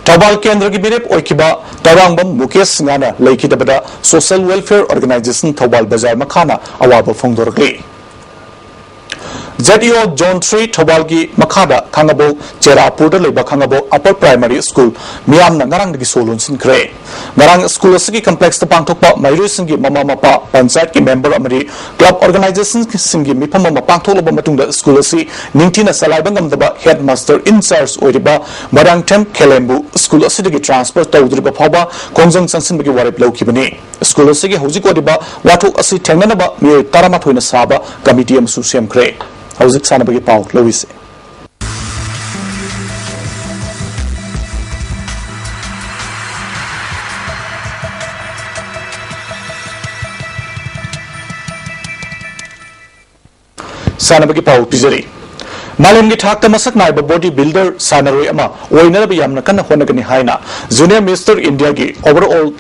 ꯊꯧꯕꯥꯜ ꯀꯦꯟꯗ꯭ꯔꯒꯤ ꯃꯤꯔꯦꯞ ꯑꯣꯏꯈꯤꯕ ꯇꯔꯥꯡꯕꯝ ꯃꯨꯀꯦꯁ ꯁꯤꯡꯍꯅ ꯂꯩꯈꯤꯗꯕꯗ ꯁꯣꯁꯤꯌꯦꯜ ꯋꯦꯜꯐꯤꯌꯔ ꯑꯣꯔꯒꯅꯥꯏꯖꯦꯁꯟ ꯊꯧꯕꯥꯜ ꯕꯖꯥꯔ ꯃꯈꯥꯅ ꯑꯋꯥꯕ ꯐꯣꯡꯗꯣꯔꯛꯂꯤ꯫ ꯖꯦꯠ ꯏ ꯑꯣ ꯖꯣꯟ ꯊ꯭ꯔꯤ ꯊꯧꯕꯥꯜꯒꯤ ꯃꯈꯥꯗ ꯈꯥꯡꯉꯕꯣꯛ ꯆꯦꯔꯥꯄꯨꯔꯗ ꯂꯩꯕ ꯈꯥꯡꯉꯕꯣꯛ ꯑꯄꯔ ꯄ꯭ꯔꯥꯏꯃꯥꯔꯤ ꯁ꯭ꯀꯨꯜ ꯃꯤꯌꯥꯝꯅ ꯉꯔꯥꯡꯗꯒꯤ ꯁꯣ ꯂꯣꯟꯁꯤꯟꯈ꯭ꯔꯦ꯫ ꯉꯔꯥꯡ ꯁ꯭ꯀꯨꯜ ꯑꯁꯤꯒꯤ ꯀꯝꯄ꯭ꯂꯦꯛꯁꯇ ꯄꯥꯡꯊꯣꯛꯄ ꯃꯍꯩꯔꯣꯏꯁꯤꯡꯒꯤ ꯃꯃꯥ ꯃꯄꯥ, ꯄꯟꯆꯥꯌꯠꯀꯤ ꯃꯦꯝꯕꯔ ꯑꯃꯗꯤ ꯀ꯭ꯂꯕ ꯑꯣꯔꯒꯅꯥꯏꯖꯦꯁꯟꯁꯤꯡꯒꯤ ꯃꯤꯐꯝ ꯑꯃ ꯄꯥꯡꯊꯣꯛꯂꯕ ꯃꯇꯨꯡꯗ ꯁ꯭ꯀꯨꯜ ꯑꯁꯤ ꯅꯤꯡꯊꯤꯅ ꯆꯂꯥꯏꯕ ꯉꯝꯗꯕ ꯍꯦꯗ ꯃꯥꯁꯇꯔ ꯏꯟ ꯆꯥꯔꯖ ꯑꯣꯏꯔꯤꯕ ꯃꯣꯏꯔꯥꯡꯊꯦꯝ ꯈꯦꯂꯦꯝꯕꯨ ꯁ꯭ꯀꯨꯜ ꯑꯁꯤꯗꯒꯤ ꯇ꯭ꯔꯥꯟꯁꯐꯔ ꯇꯧꯗ꯭ꯔꯤꯕ ꯐꯥꯎꯕ ꯈꯣꯡꯖꯪ ꯆꯪꯁꯤꯟꯕꯒꯤ ꯋꯥꯔꯦꯞ ꯂꯧꯈꯤꯕꯅꯤ꯫ ꯁ꯭ꯀꯨꯜ ꯑꯁꯤꯒꯤ ꯍꯧꯖꯤꯛ ꯑꯣꯏꯔꯤꯕ ꯋꯥꯊꯣꯛ ꯑꯁꯤ ꯊꯦꯡꯅꯅꯕ ꯃꯤꯑꯣꯏ ꯇꯔꯥꯃꯥꯊꯣꯏꯅ ꯁꯥꯕ ꯀꯃꯤꯇꯤ ꯑꯃꯁꯨ ꯁꯦꯝꯈ꯭ꯔꯦ꯫ ꯍꯧꯖꯤꯛ ꯁꯥꯟꯅꯕꯒꯤ ꯄꯥꯎ ꯂꯧꯏꯁꯦ꯫ ꯁꯥꯟꯅꯕꯒꯤ ꯄꯥꯎ ꯄꯤꯖꯔꯤ꯫ ꯃꯥꯂꯦꯝꯒꯤ ꯊꯥꯛꯇ ꯃꯁꯛ ꯅꯥꯏꯕ ꯕꯣꯗꯤ ꯕꯤꯜꯗꯔ ꯁꯥꯟꯅꯔꯣꯏ ꯑꯃ ꯑꯣꯏꯅꯅꯕ ꯌꯥꯝꯅ ꯀꯟꯅ ꯍꯣꯠꯅꯒꯅꯤ ꯍꯥꯏꯅ ꯖꯨꯅꯤꯌꯔ ꯃꯤꯁꯇꯔ ꯏꯟꯗꯤꯌꯥꯒꯤ ꯑꯣꯚꯔꯑꯣꯜ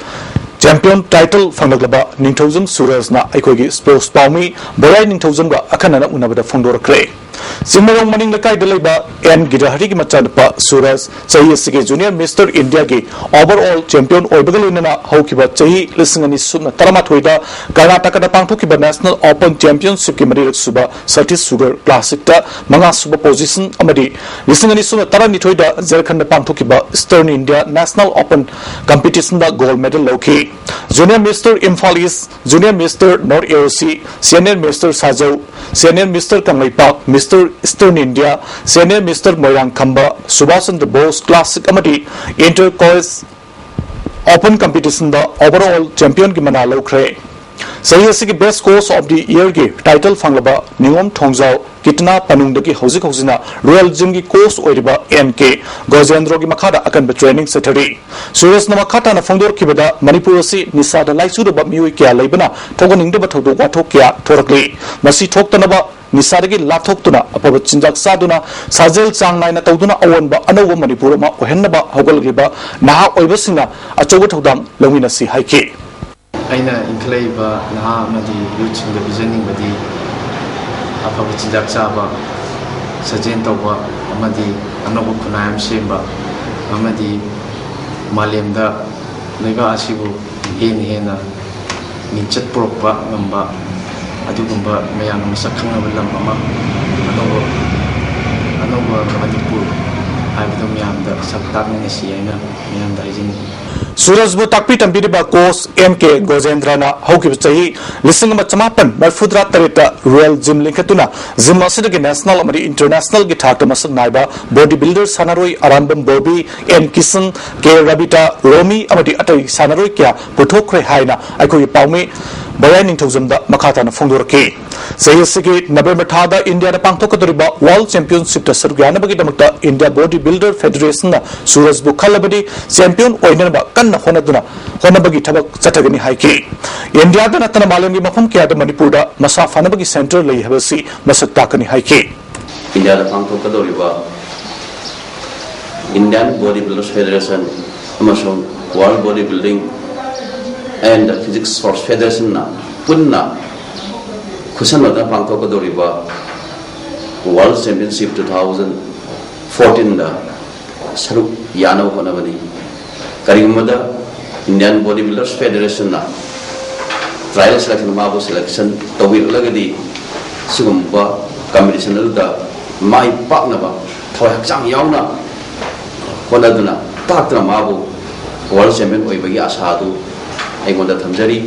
ꯆꯦꯝꯄꯤꯌꯟ ꯇꯥꯏꯇꯜ ꯐꯪꯂꯛꯂꯕ ꯅꯤꯡꯊꯧꯖꯝ ꯁꯨꯔꯖꯅ ꯑꯩꯈꯣꯏꯒꯤ ꯁ꯭ꯄꯣꯔꯠꯁ ꯄꯥꯎꯃꯤ ꯕꯣꯌꯥꯏ ꯅꯤꯡꯊꯧꯖꯝꯒ ꯑꯈꯟꯅꯅ ꯎꯅꯕꯗ ꯐꯣꯡꯗꯣꯔꯛꯈ꯭ꯔꯦ꯫ ꯆꯤꯡꯃꯩꯔꯣꯡ ꯃꯅꯤꯡ ꯂꯩꯀꯥꯏꯗ ꯂꯩꯕ ꯑꯦꯟ ꯒꯤꯔꯍꯔꯤꯒꯤ ꯃꯆꯥꯅꯨꯄꯥ ꯁꯨꯔꯖ ꯆꯍꯤ ꯑꯁꯤꯒꯤ ꯖꯨꯅꯤꯌꯔ ꯃꯤꯁꯇꯔ ꯏꯟꯗꯤꯌꯥꯒꯤ ꯑꯣꯚꯔꯑꯣꯜ ꯆꯦꯝꯄꯤꯌꯟ ꯑꯣꯏꯕꯒ ꯂꯣꯏꯅꯅ ꯍꯧꯈꯤꯕ ꯆꯍꯤ ꯂꯤꯁꯤꯡ ꯑꯅꯤ ꯁꯨꯞꯅ ꯇꯔꯥꯃꯥꯊꯣꯏꯗ ꯀꯔꯅꯥꯇꯀꯥꯗ ꯄꯥꯡꯊꯣꯛꯈꯤꯕ ꯅꯦꯁꯅꯦꯜ ꯑꯣꯄꯟ ꯆꯦꯝꯄꯤꯌꯟꯁꯤꯞꯀꯤ ꯃꯔꯤꯔꯛ ꯁꯨꯕ ꯁꯇꯤꯁꯒꯔ ꯀ꯭ꯂꯥꯁꯤꯛꯇ ꯃꯉꯥ ꯁꯨꯕ ꯄꯣꯖꯤꯁꯟ ꯑꯃꯗꯤ ꯂꯤꯁꯤꯡ ꯑꯅꯤ ꯁꯨꯞꯅ ꯇꯔꯥꯅꯤꯊꯣꯏꯗ ꯖꯔꯈꯟꯗ ꯄꯥꯡꯊꯣꯛꯈꯤꯕ ꯏꯁꯇꯔꯟ ꯏꯟꯗꯤꯌꯥ ꯅꯦꯁꯅꯦꯜ ꯑꯣꯄꯟ ꯀꯝꯄꯤꯇꯤꯁꯟꯗ ꯒꯣꯜꯗ ꯃꯦꯗꯜ ꯂꯧꯈꯤ꯫ Junior mister Imphal east, junior mister north A O C, senior mister Sajou, senior mister Kangleipak, mister eastern India, senior mister Moirangkhamba, ꯁꯨꯕꯥꯁ ꯆꯟꯗ꯭ꯔ ꯕꯣꯁ ꯀ꯭ꯂꯥꯁꯤꯛ ꯑꯃꯗꯤ ꯏꯟꯇꯔ ꯀꯣꯂꯦꯖ ꯑꯣꯄꯟ ꯀꯝꯄꯤꯇꯤꯁꯟꯗ ꯑꯣꯚꯔꯑꯣꯜ ꯆꯦꯝꯄꯤꯌꯟꯒꯤ ꯃꯅꯥ ꯂꯧꯈ꯭ꯔꯦ꯫ ꯆꯍꯤ ꯑꯁꯤꯒꯤ ꯕꯦꯁ ꯀꯣꯆ ꯑꯣꯐ ꯗꯤ ꯏꯌꯔꯒꯤ ꯇꯥꯏꯇꯜ ꯐꯪꯂꯕ ꯅꯤꯉꯣꯝ ꯊꯣꯡꯖꯥꯎ ꯀꯤꯇꯅꯥ ꯄꯅꯨꯡꯗꯒꯤ ꯍꯧꯖꯤꯛ ꯍꯧꯖꯤꯛꯅ ꯔꯣꯌꯦꯜ ꯖꯤꯝꯒꯤ ꯀꯣꯆ ꯑꯣꯏꯔꯤꯕ ꯑꯦꯟ ꯀꯦ ꯒꯣꯖꯦꯟꯗ꯭ꯔꯣꯒꯤ ꯃꯈꯥꯗ ꯑꯀꯟꯕ ꯇ꯭ꯔꯦꯅꯤꯡ ꯆꯠꯊꯔꯤ꯫ ꯁꯨꯔꯦꯁꯅ ꯃꯈꯥ ꯇꯥꯅ ꯐꯣꯡꯗꯣꯔꯛꯈꯤꯕꯗ ꯃꯅꯤꯄꯨꯔ ꯑꯁꯤ ꯅꯤꯁꯥꯗ ꯂꯥꯏꯆꯨꯔꯕ ꯃꯤꯑꯣꯏ ꯀꯌꯥ ꯂꯩꯕꯅ ꯊꯣꯛꯍꯟꯅꯤꯡꯗꯕ ꯊꯧꯗꯣꯛ ꯋꯥꯊꯣꯛ ꯀꯌꯥ ꯊꯣꯔꯛꯂꯤ꯫ ꯃꯁꯤ ꯊꯣꯛꯇꯅꯕ ꯅꯤꯁꯥꯗꯒꯤ ꯂꯥꯞꯊꯣꯛꯇꯨꯅ ꯑꯐꯕ ꯆꯤꯟꯖꯥꯛ ꯆꯥꯗꯨꯅ ꯁꯥꯖꯦꯜ ꯆꯥꯡ ꯅꯥꯏꯅ ꯇꯧꯗꯨꯅ ꯑꯑꯣꯟꯕ ꯑꯅꯧꯕ ꯃꯅꯤꯄꯨꯔ ꯑꯃ ꯑꯣꯏꯍꯟꯅꯕ ꯍꯧꯒꯠꯂꯛꯂꯤꯕ ꯅꯍꯥ ꯑꯣꯏꯕꯁꯤꯡꯅ ꯑꯆꯧꯕ ꯊꯧꯗꯥꯡ ꯂꯧꯃꯤꯟꯅꯁꯤ ꯍꯥꯏꯈꯤ꯫ ꯑꯩꯅ ꯏꯟꯈꯠꯂꯛꯏꯕ ꯅꯍꯥ ꯑꯃꯗꯤ ꯌꯨꯠꯁꯤꯡꯗ ꯄꯤꯖꯅꯤꯡꯕꯗꯤ ꯑꯐꯕ ꯆꯤꯟꯖꯥꯛ ꯆꯥꯕ, ꯁꯥꯖꯦꯜ ꯇꯧꯕ ꯑꯃꯗꯤ ꯑꯅꯧꯕ ꯈꯨꯟꯅꯥꯏ ꯑꯃ ꯁꯦꯝꯕ ꯑꯃꯗꯤ ꯃꯥꯂꯦꯝꯗ ꯂꯩꯕꯥꯛ ꯑꯁꯤꯕꯨ ꯍꯦꯟꯅ ꯍꯦꯟꯅ ꯃꯤꯡꯆꯠ ꯄꯨꯔꯛꯄ ꯉꯝꯕ ꯑꯗꯨꯒꯨꯝꯕ ꯃꯌꯥꯝꯅ ꯃꯁꯛ ꯈꯪꯅꯕ ꯂꯝ ꯑꯃ ꯑꯅꯧꯕ ꯃꯅꯤꯄꯨꯔ ꯍꯥꯏꯕꯗꯣ ꯃꯌꯥꯝꯗ ꯁꯛ ꯇꯥꯛꯃꯤꯟꯅꯁꯤ ꯍꯥꯏꯅ ꯃꯌꯥꯝꯗ ꯍꯥꯏꯖꯅꯤꯡꯉꯤ꯫ ꯁꯨꯔꯖꯕꯨ ꯇꯥꯛꯄꯤ ꯇꯝꯕꯤꯔꯤꯕ ꯀꯣꯆ ꯑꯦꯝ ꯀꯦ ꯒꯣꯖꯦꯟꯗ꯭ꯔꯅ ꯍꯧꯈꯤꯕ ꯆꯍꯤ ꯂꯤꯁꯤꯡ ꯑꯃ ꯆꯃꯥꯄꯟ ꯃꯔꯤꯐꯨꯇꯔꯥ ꯇꯔꯦꯠꯇ ꯔꯣꯌꯦꯜ ꯖꯤꯝ ꯂꯤꯡꯈꯠꯇꯨꯅ ꯖꯤꯝ ꯑꯁꯤꯗꯒꯤ ꯅꯦꯁꯅꯦꯜ ꯑꯃꯗꯤ ꯏꯟꯇꯔꯅꯦꯁꯅꯦꯜꯒꯤ ꯊꯥꯛꯇ ꯃꯁꯛ ꯅꯥꯏꯕ ꯕꯣꯗꯤ ꯕꯤꯜꯗꯔ ꯁꯥꯟꯅꯔꯣꯏ ꯑꯔꯥꯝꯕꯝ ꯕꯣꯕꯤ, ꯑꯦꯟ ꯀꯤꯁꯟ, ꯀꯦ ꯔꯕꯤꯇꯥ, ꯔꯣꯃꯤ ꯑꯃꯗꯤ ꯑꯇꯩ ꯁꯥꯟꯅꯔꯣꯏ ꯀꯌꯥ ꯄꯨꯊꯣꯛꯈ꯭ꯔꯦ ꯍꯥꯏꯅ ꯑꯩꯈꯣꯏꯒꯤ ꯄꯥꯎꯃꯤ ꯕꯌꯥꯏ ꯅꯤꯡꯊꯧꯖꯝꯗ ꯃꯈꯥ ꯇꯥꯅ ꯐꯣꯡꯗꯣꯔꯛꯈꯤ꯫ ꯆꯍꯤ ꯑꯁꯤꯒꯤ ꯅꯕꯦꯝꯕꯔ ꯊꯥꯗ ꯏꯟꯗꯤꯌꯥꯗ ꯄꯥꯡꯊꯣꯛꯀꯗꯧꯔꯤꯕ ꯋꯥꯔꯜ ꯆꯦꯝꯄꯤꯌꯟꯁꯤꯞꯇ ꯁꯔꯨꯛ ꯌꯥꯅꯕꯒꯤꯗꯃꯛꯇ ꯏꯟꯗꯤꯌꯥ ꯕꯣꯗꯤ ꯕꯤꯜꯗꯔ ꯐꯦꯗꯔꯦꯁꯟꯅ ꯁꯨꯔꯖꯕꯨ ꯈꯜꯂꯕꯗꯤ ꯆꯦꯝꯄꯤꯌꯟ ꯑꯣꯏꯅꯅꯕ ꯀꯟꯅ ꯍꯣꯠꯅꯗꯨꯅ ꯍꯣꯠꯅꯕꯒꯤ ꯊꯕꯛ ꯆꯠꯊꯒꯅꯤ ꯍꯥꯏꯈꯤ꯫ ꯏꯟꯗꯤꯌꯥꯗ ꯅꯠꯇꯅ ꯃꯥꯂꯦꯝꯒꯤ ꯃꯐꯝ ꯀꯌꯥꯗ ꯃꯅꯤꯄꯨꯔꯗ ꯃꯁꯥ ꯐꯅꯕꯒꯤ ꯁꯦꯟꯇꯔ ꯂꯩ ꯍꯥꯏꯕꯁꯤ ꯃꯁꯛ ꯇꯥꯛꯀꯅꯤ ꯍꯥꯏꯈꯤ꯫ ꯏꯟꯗꯤꯌꯥꯗ ꯄꯥꯡꯊꯣꯛꯀꯗꯧꯔꯤꯕ Indian Body Builders Federation ꯑꯃꯁꯨꯡ World Body Building and Physique Sports Federationꯅ ꯄꯨꯟꯅ ꯈꯨꯠꯁꯝꯅꯗꯨꯅ ꯄꯥꯡꯊꯣꯛꯀꯗꯧꯔꯤꯕ World Championship two thousand fourteenꯗ ꯁꯔꯨꯛ ꯌꯥꯅꯕ ꯍꯣꯠꯅꯕꯅꯤ꯫ ꯀꯔꯤꯒꯨꯝꯕꯗ Indian Body Builders Federationꯅ trial selection ꯃꯥꯕꯨ selection ꯇꯧꯕꯤꯔꯛꯂꯒꯗꯤ ꯁꯤꯒꯨꯝꯕ competition ꯑꯗꯨꯗ ꯃꯥꯏ ꯄꯥꯛꯅꯕ ꯊꯋꯥꯏ ꯍꯛꯆꯥꯡ ꯌꯥꯎꯅ ꯍꯣꯠꯅꯗꯨꯅ ꯇꯥꯛꯇꯨꯅ ꯃꯥꯕꯨ world champion ꯑꯣꯏꯕꯒꯤ ꯑꯁꯥ ꯑꯗꯨ ꯑꯩꯉꯣꯟꯗ ꯊꯝꯖꯔꯤ꯫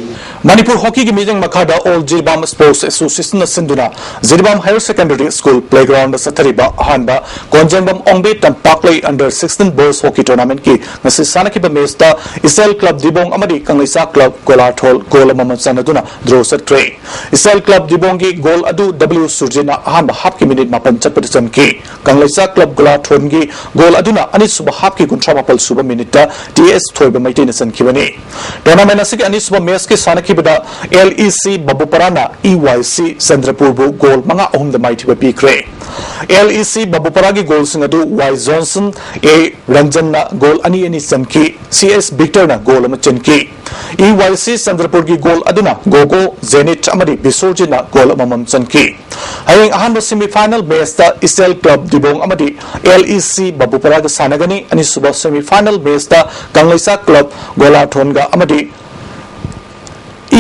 ꯃꯅꯤꯄꯨꯔ ꯍꯣꯀꯤꯒꯤ ꯃꯤꯠꯌꯦꯡ ꯃꯈꯥꯗ ꯑꯣꯜ ꯖꯤꯔꯤꯕꯥꯝ ꯁ꯭ꯄꯣꯔꯠꯁ ꯑꯦꯁꯣꯁꯤꯌꯦꯁꯟꯅ ꯁꯤꯟꯗꯨꯅ Jiribam higher secondary school playground ꯆꯠꯊꯔꯤꯕ ꯑꯍꯥꯟꯕ ꯀꯣꯟꯖꯦꯡꯕꯝ ꯑꯣꯡꯕꯤ ꯇꯝꯄꯥꯛꯂꯩ under sixteen boys hockey tournamentꯀꯤ ꯉꯁꯤ ꯁꯥꯟꯅꯈꯤꯕ matchꯇ ꯏꯆꯦꯜ ꯀ꯭ꯂꯕ ꯗꯤꯕꯣꯡ ꯑꯃꯗꯤ ꯀꯪꯂꯩꯆꯥ ꯀ꯭ꯂꯕ ꯒꯣꯂꯥꯊꯣꯜ ꯒꯣꯜ ꯑꯃꯃꯝ ꯆꯟꯅꯗꯨꯅ ꯗ꯭ꯔꯣ ꯆꯠꯈ꯭ꯔꯦ꯫ ꯏꯆꯦꯜ ꯀ꯭ꯂꯕ ꯗꯤꯕꯣꯡꯒꯤ ꯒꯣꯜ ꯑꯗꯨ ꯗꯕ꯭ꯂꯤꯎ ꯁꯨꯔꯖꯤꯠꯅ ꯑꯍꯥꯟꯕ ꯍꯥꯞꯀꯤ ꯃꯤꯅꯤꯠ ꯃꯥꯄꯟ ꯆꯠꯄꯗ ꯆꯟꯈꯤ꯫ ꯀꯪꯂꯩꯆꯥ ꯀ꯭ꯂꯕ ꯒꯣꯂꯥꯊꯣꯟꯒꯤ ꯒꯣꯜ ꯑꯗꯨꯅ ꯑꯅꯤꯁꯨꯕ ꯍꯥꯞꯀꯤ ꯀꯨꯟꯊ꯭ꯔꯥ ꯃꯥꯄꯜ ꯁꯨꯕ ꯃꯤꯅꯤꯠꯇ ꯇꯤ ꯑꯦꯁ ꯊꯣꯏꯕ ꯃꯩꯇꯩꯅ ꯆꯟꯈꯤꯕꯅꯤ꯫ Tournament ꯑꯁꯤꯒꯤ ꯑꯅꯤꯁꯨꯕ matchꯀꯤ ꯁꯥꯟꯅꯈꯤꯕꯗ ꯑꯦꯜ ꯏ ꯁꯤ ꯕꯕꯨꯄꯔꯥꯅ ꯏ ꯋꯥꯏ ꯁꯤ ꯆꯟꯗ꯭ꯔꯄꯨꯔꯕꯨ ꯒꯣꯜ ꯃꯉꯥ ꯑꯍꯨꯝꯗ ꯃꯥꯏꯊꯤꯕ ꯄꯤꯈ꯭ꯔꯦ꯫ ꯑꯦꯜ ꯏ ꯁꯤ ꯕꯕꯨꯄꯔꯥꯒꯤ ꯒꯣꯜꯁꯤꯡ ꯑꯗꯨ ꯋꯥꯏ ꯖꯣꯟꯁꯟ, ꯑꯦ ꯔꯟꯖꯟꯅ ꯒꯣꯜ ꯑꯅꯤ ꯑꯅꯤ ꯆꯟꯈꯤ꯫ ꯁꯤ ꯑꯦꯁ ꯚꯤꯛꯇꯔꯅ ꯒꯣꯜ ꯑꯃ ꯆꯟꯈꯤ꯫ ꯏ ꯋꯥꯏ ꯁꯤ ꯆꯟꯗ꯭ꯔꯄꯨꯔꯒꯤ ꯒꯣꯜ ꯑꯗꯨꯅ ꯒꯣꯒꯣ, ꯖꯦꯅꯤꯠ ꯑꯃꯗꯤ ꯕꯤꯁꯣꯔꯖꯤꯠꯅ ꯒꯣꯜ ꯑꯃꯃꯝ ꯆꯟꯈꯤ꯫ ꯍꯌꯦꯡ ꯑꯍꯥꯟꯕ semi final matchꯇ ꯏꯆꯦꯜ ꯀ꯭ꯂꯕ ꯗꯤꯕꯣꯡ ꯑꯃꯗꯤ ꯑꯦꯜ ꯏ ꯁꯤ ꯕꯕꯨꯄꯔꯥꯒ ꯁꯥꯟꯅꯒꯅꯤ꯫ ꯑꯅꯤꯁꯨꯕ semi final matchꯇ ꯀꯪꯂꯩꯆꯥ ꯀ꯭ꯂꯕ ꯒꯣꯂꯥꯊꯣꯟꯒ ꯑꯃꯗꯤ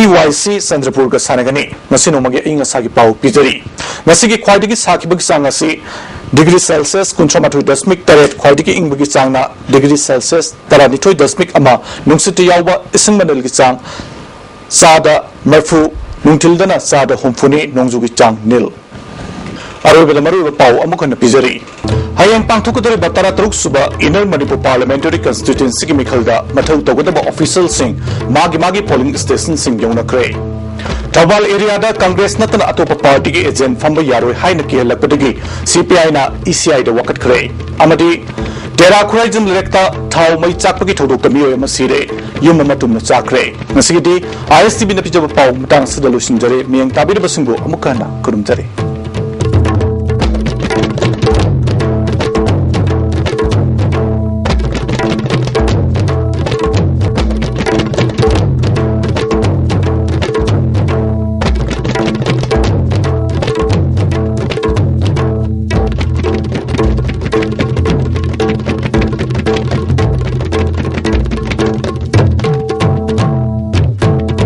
ꯏ ꯋꯥꯏ ꯁꯤ ꯆꯟꯗ꯭ꯔꯄꯨꯔꯒ ꯁꯥꯟꯅꯒꯅꯤ꯫ ꯉꯁꯤ ꯅꯣꯡꯃꯒꯤ ꯑꯏꯪ ꯑꯁꯥꯒꯤ ꯄꯥꯎ ꯄꯤꯖꯔꯤ꯫ ꯉꯁꯤꯒꯤ ꯈ꯭ꯋꯥꯏꯗꯒꯤ ꯁꯥꯈꯤꯕꯒꯤ ꯆꯥꯡ ꯑꯁꯤ ꯗꯤꯒ꯭ꯔꯤ ꯁꯦꯜꯁꯤꯌꯁ ꯀꯨꯟꯊ꯭ꯔꯥ ꯃꯥꯊꯣꯏ ꯗꯁꯃꯤꯛ ꯇꯔꯦꯠ, ꯈ꯭ꯋꯥꯏꯗꯒꯤ ꯏꯪꯕꯒꯤ ꯆꯥꯡꯅ ꯗꯤꯒ꯭ꯔꯤ ꯁꯦꯜꯁꯤꯌꯁ ꯇꯔꯥꯅꯤꯊꯣꯏ ꯗꯁꯃꯤꯛ ꯑꯃ, ꯅꯨꯡꯁꯤꯠꯇ ꯌꯥꯎꯕ ꯏꯁꯤꯡ ꯃꯅꯤꯜꯒꯤ ꯆꯥꯡ ꯆꯥꯗ ꯃꯔꯤꯐꯨ, ꯅꯨꯡꯊꯤꯜꯗꯅ ꯆꯥꯗ ꯍꯨꯝꯐꯨꯅꯤ, ꯅꯣꯡꯖꯨꯒꯤ ꯆꯥꯡ ꯅꯤꯜ꯫ ꯑꯔꯣꯏꯕꯗ ꯃꯔꯨꯑꯣꯏꯕ ꯄꯥꯎ ꯑꯃꯨꯛ ꯍꯟꯅ ꯄꯤꯖꯔꯤ꯫ ꯍꯌꯦꯡ ꯄꯥꯡꯊꯣꯛꯀꯗꯧꯔꯤꯕ ꯇꯔꯥꯇꯔꯨꯛ ꯁꯨꯕ Inner Manipur Parliamentary Constituencyꯒꯤ ꯃꯤꯈꯜꯗ ꯃꯊꯧ ꯇꯧꯒꯗꯕ officialꯁꯤꯡ ꯃꯥꯒꯤ ꯃꯥꯒꯤ polling stationꯁꯤꯡ ꯌꯧꯅꯈ꯭ꯔꯦ꯫ ꯊꯧꯕꯥꯜ areaꯗ Congress ꯅꯠꯇꯅ ꯑꯇꯣꯞꯄ partyꯒꯤ agent ꯐꯝꯕ ꯌꯥꯔꯣꯏ ꯍꯥꯏꯅ ꯀꯤꯍꯜꯂꯛꯄꯗꯒꯤ CPIꯅ ECIꯗ ꯋꯥꯀꯠꯈ꯭ꯔꯦ꯫ ꯑꯃꯗꯤ ꯇꯦꯔꯥ ꯈꯨꯔꯥꯏꯖꯝ ꯂꯩꯔꯛꯇ ꯊꯥꯎ ꯃꯩ ꯆꯥꯛꯄꯒꯤ ꯊꯧꯗꯣꯛꯇ ꯃꯤꯑꯣꯏ ꯑꯃ ꯁꯤꯔꯦ, ꯌꯨꯝ ꯑꯃ ꯇꯨꯝꯅ ꯆꯥꯛꯈ꯭ꯔꯦ꯫ ꯉꯁꯤꯒꯤꯗꯤ ISTVꯅ ꯄꯤꯖꯕ ꯄꯥꯎ ꯃꯇꯥꯡ ꯑꯁꯤꯗ ꯂꯣꯏꯁꯤꯟꯖꯔꯦ꯫ ꯃꯤꯌꯦꯡ ꯇꯥꯕꯤꯔꯤꯕꯁꯤꯡꯕꯨ ꯑꯃꯨꯛ ꯍꯟꯅ ꯈꯨꯔꯨꯝꯖꯔꯤ꯫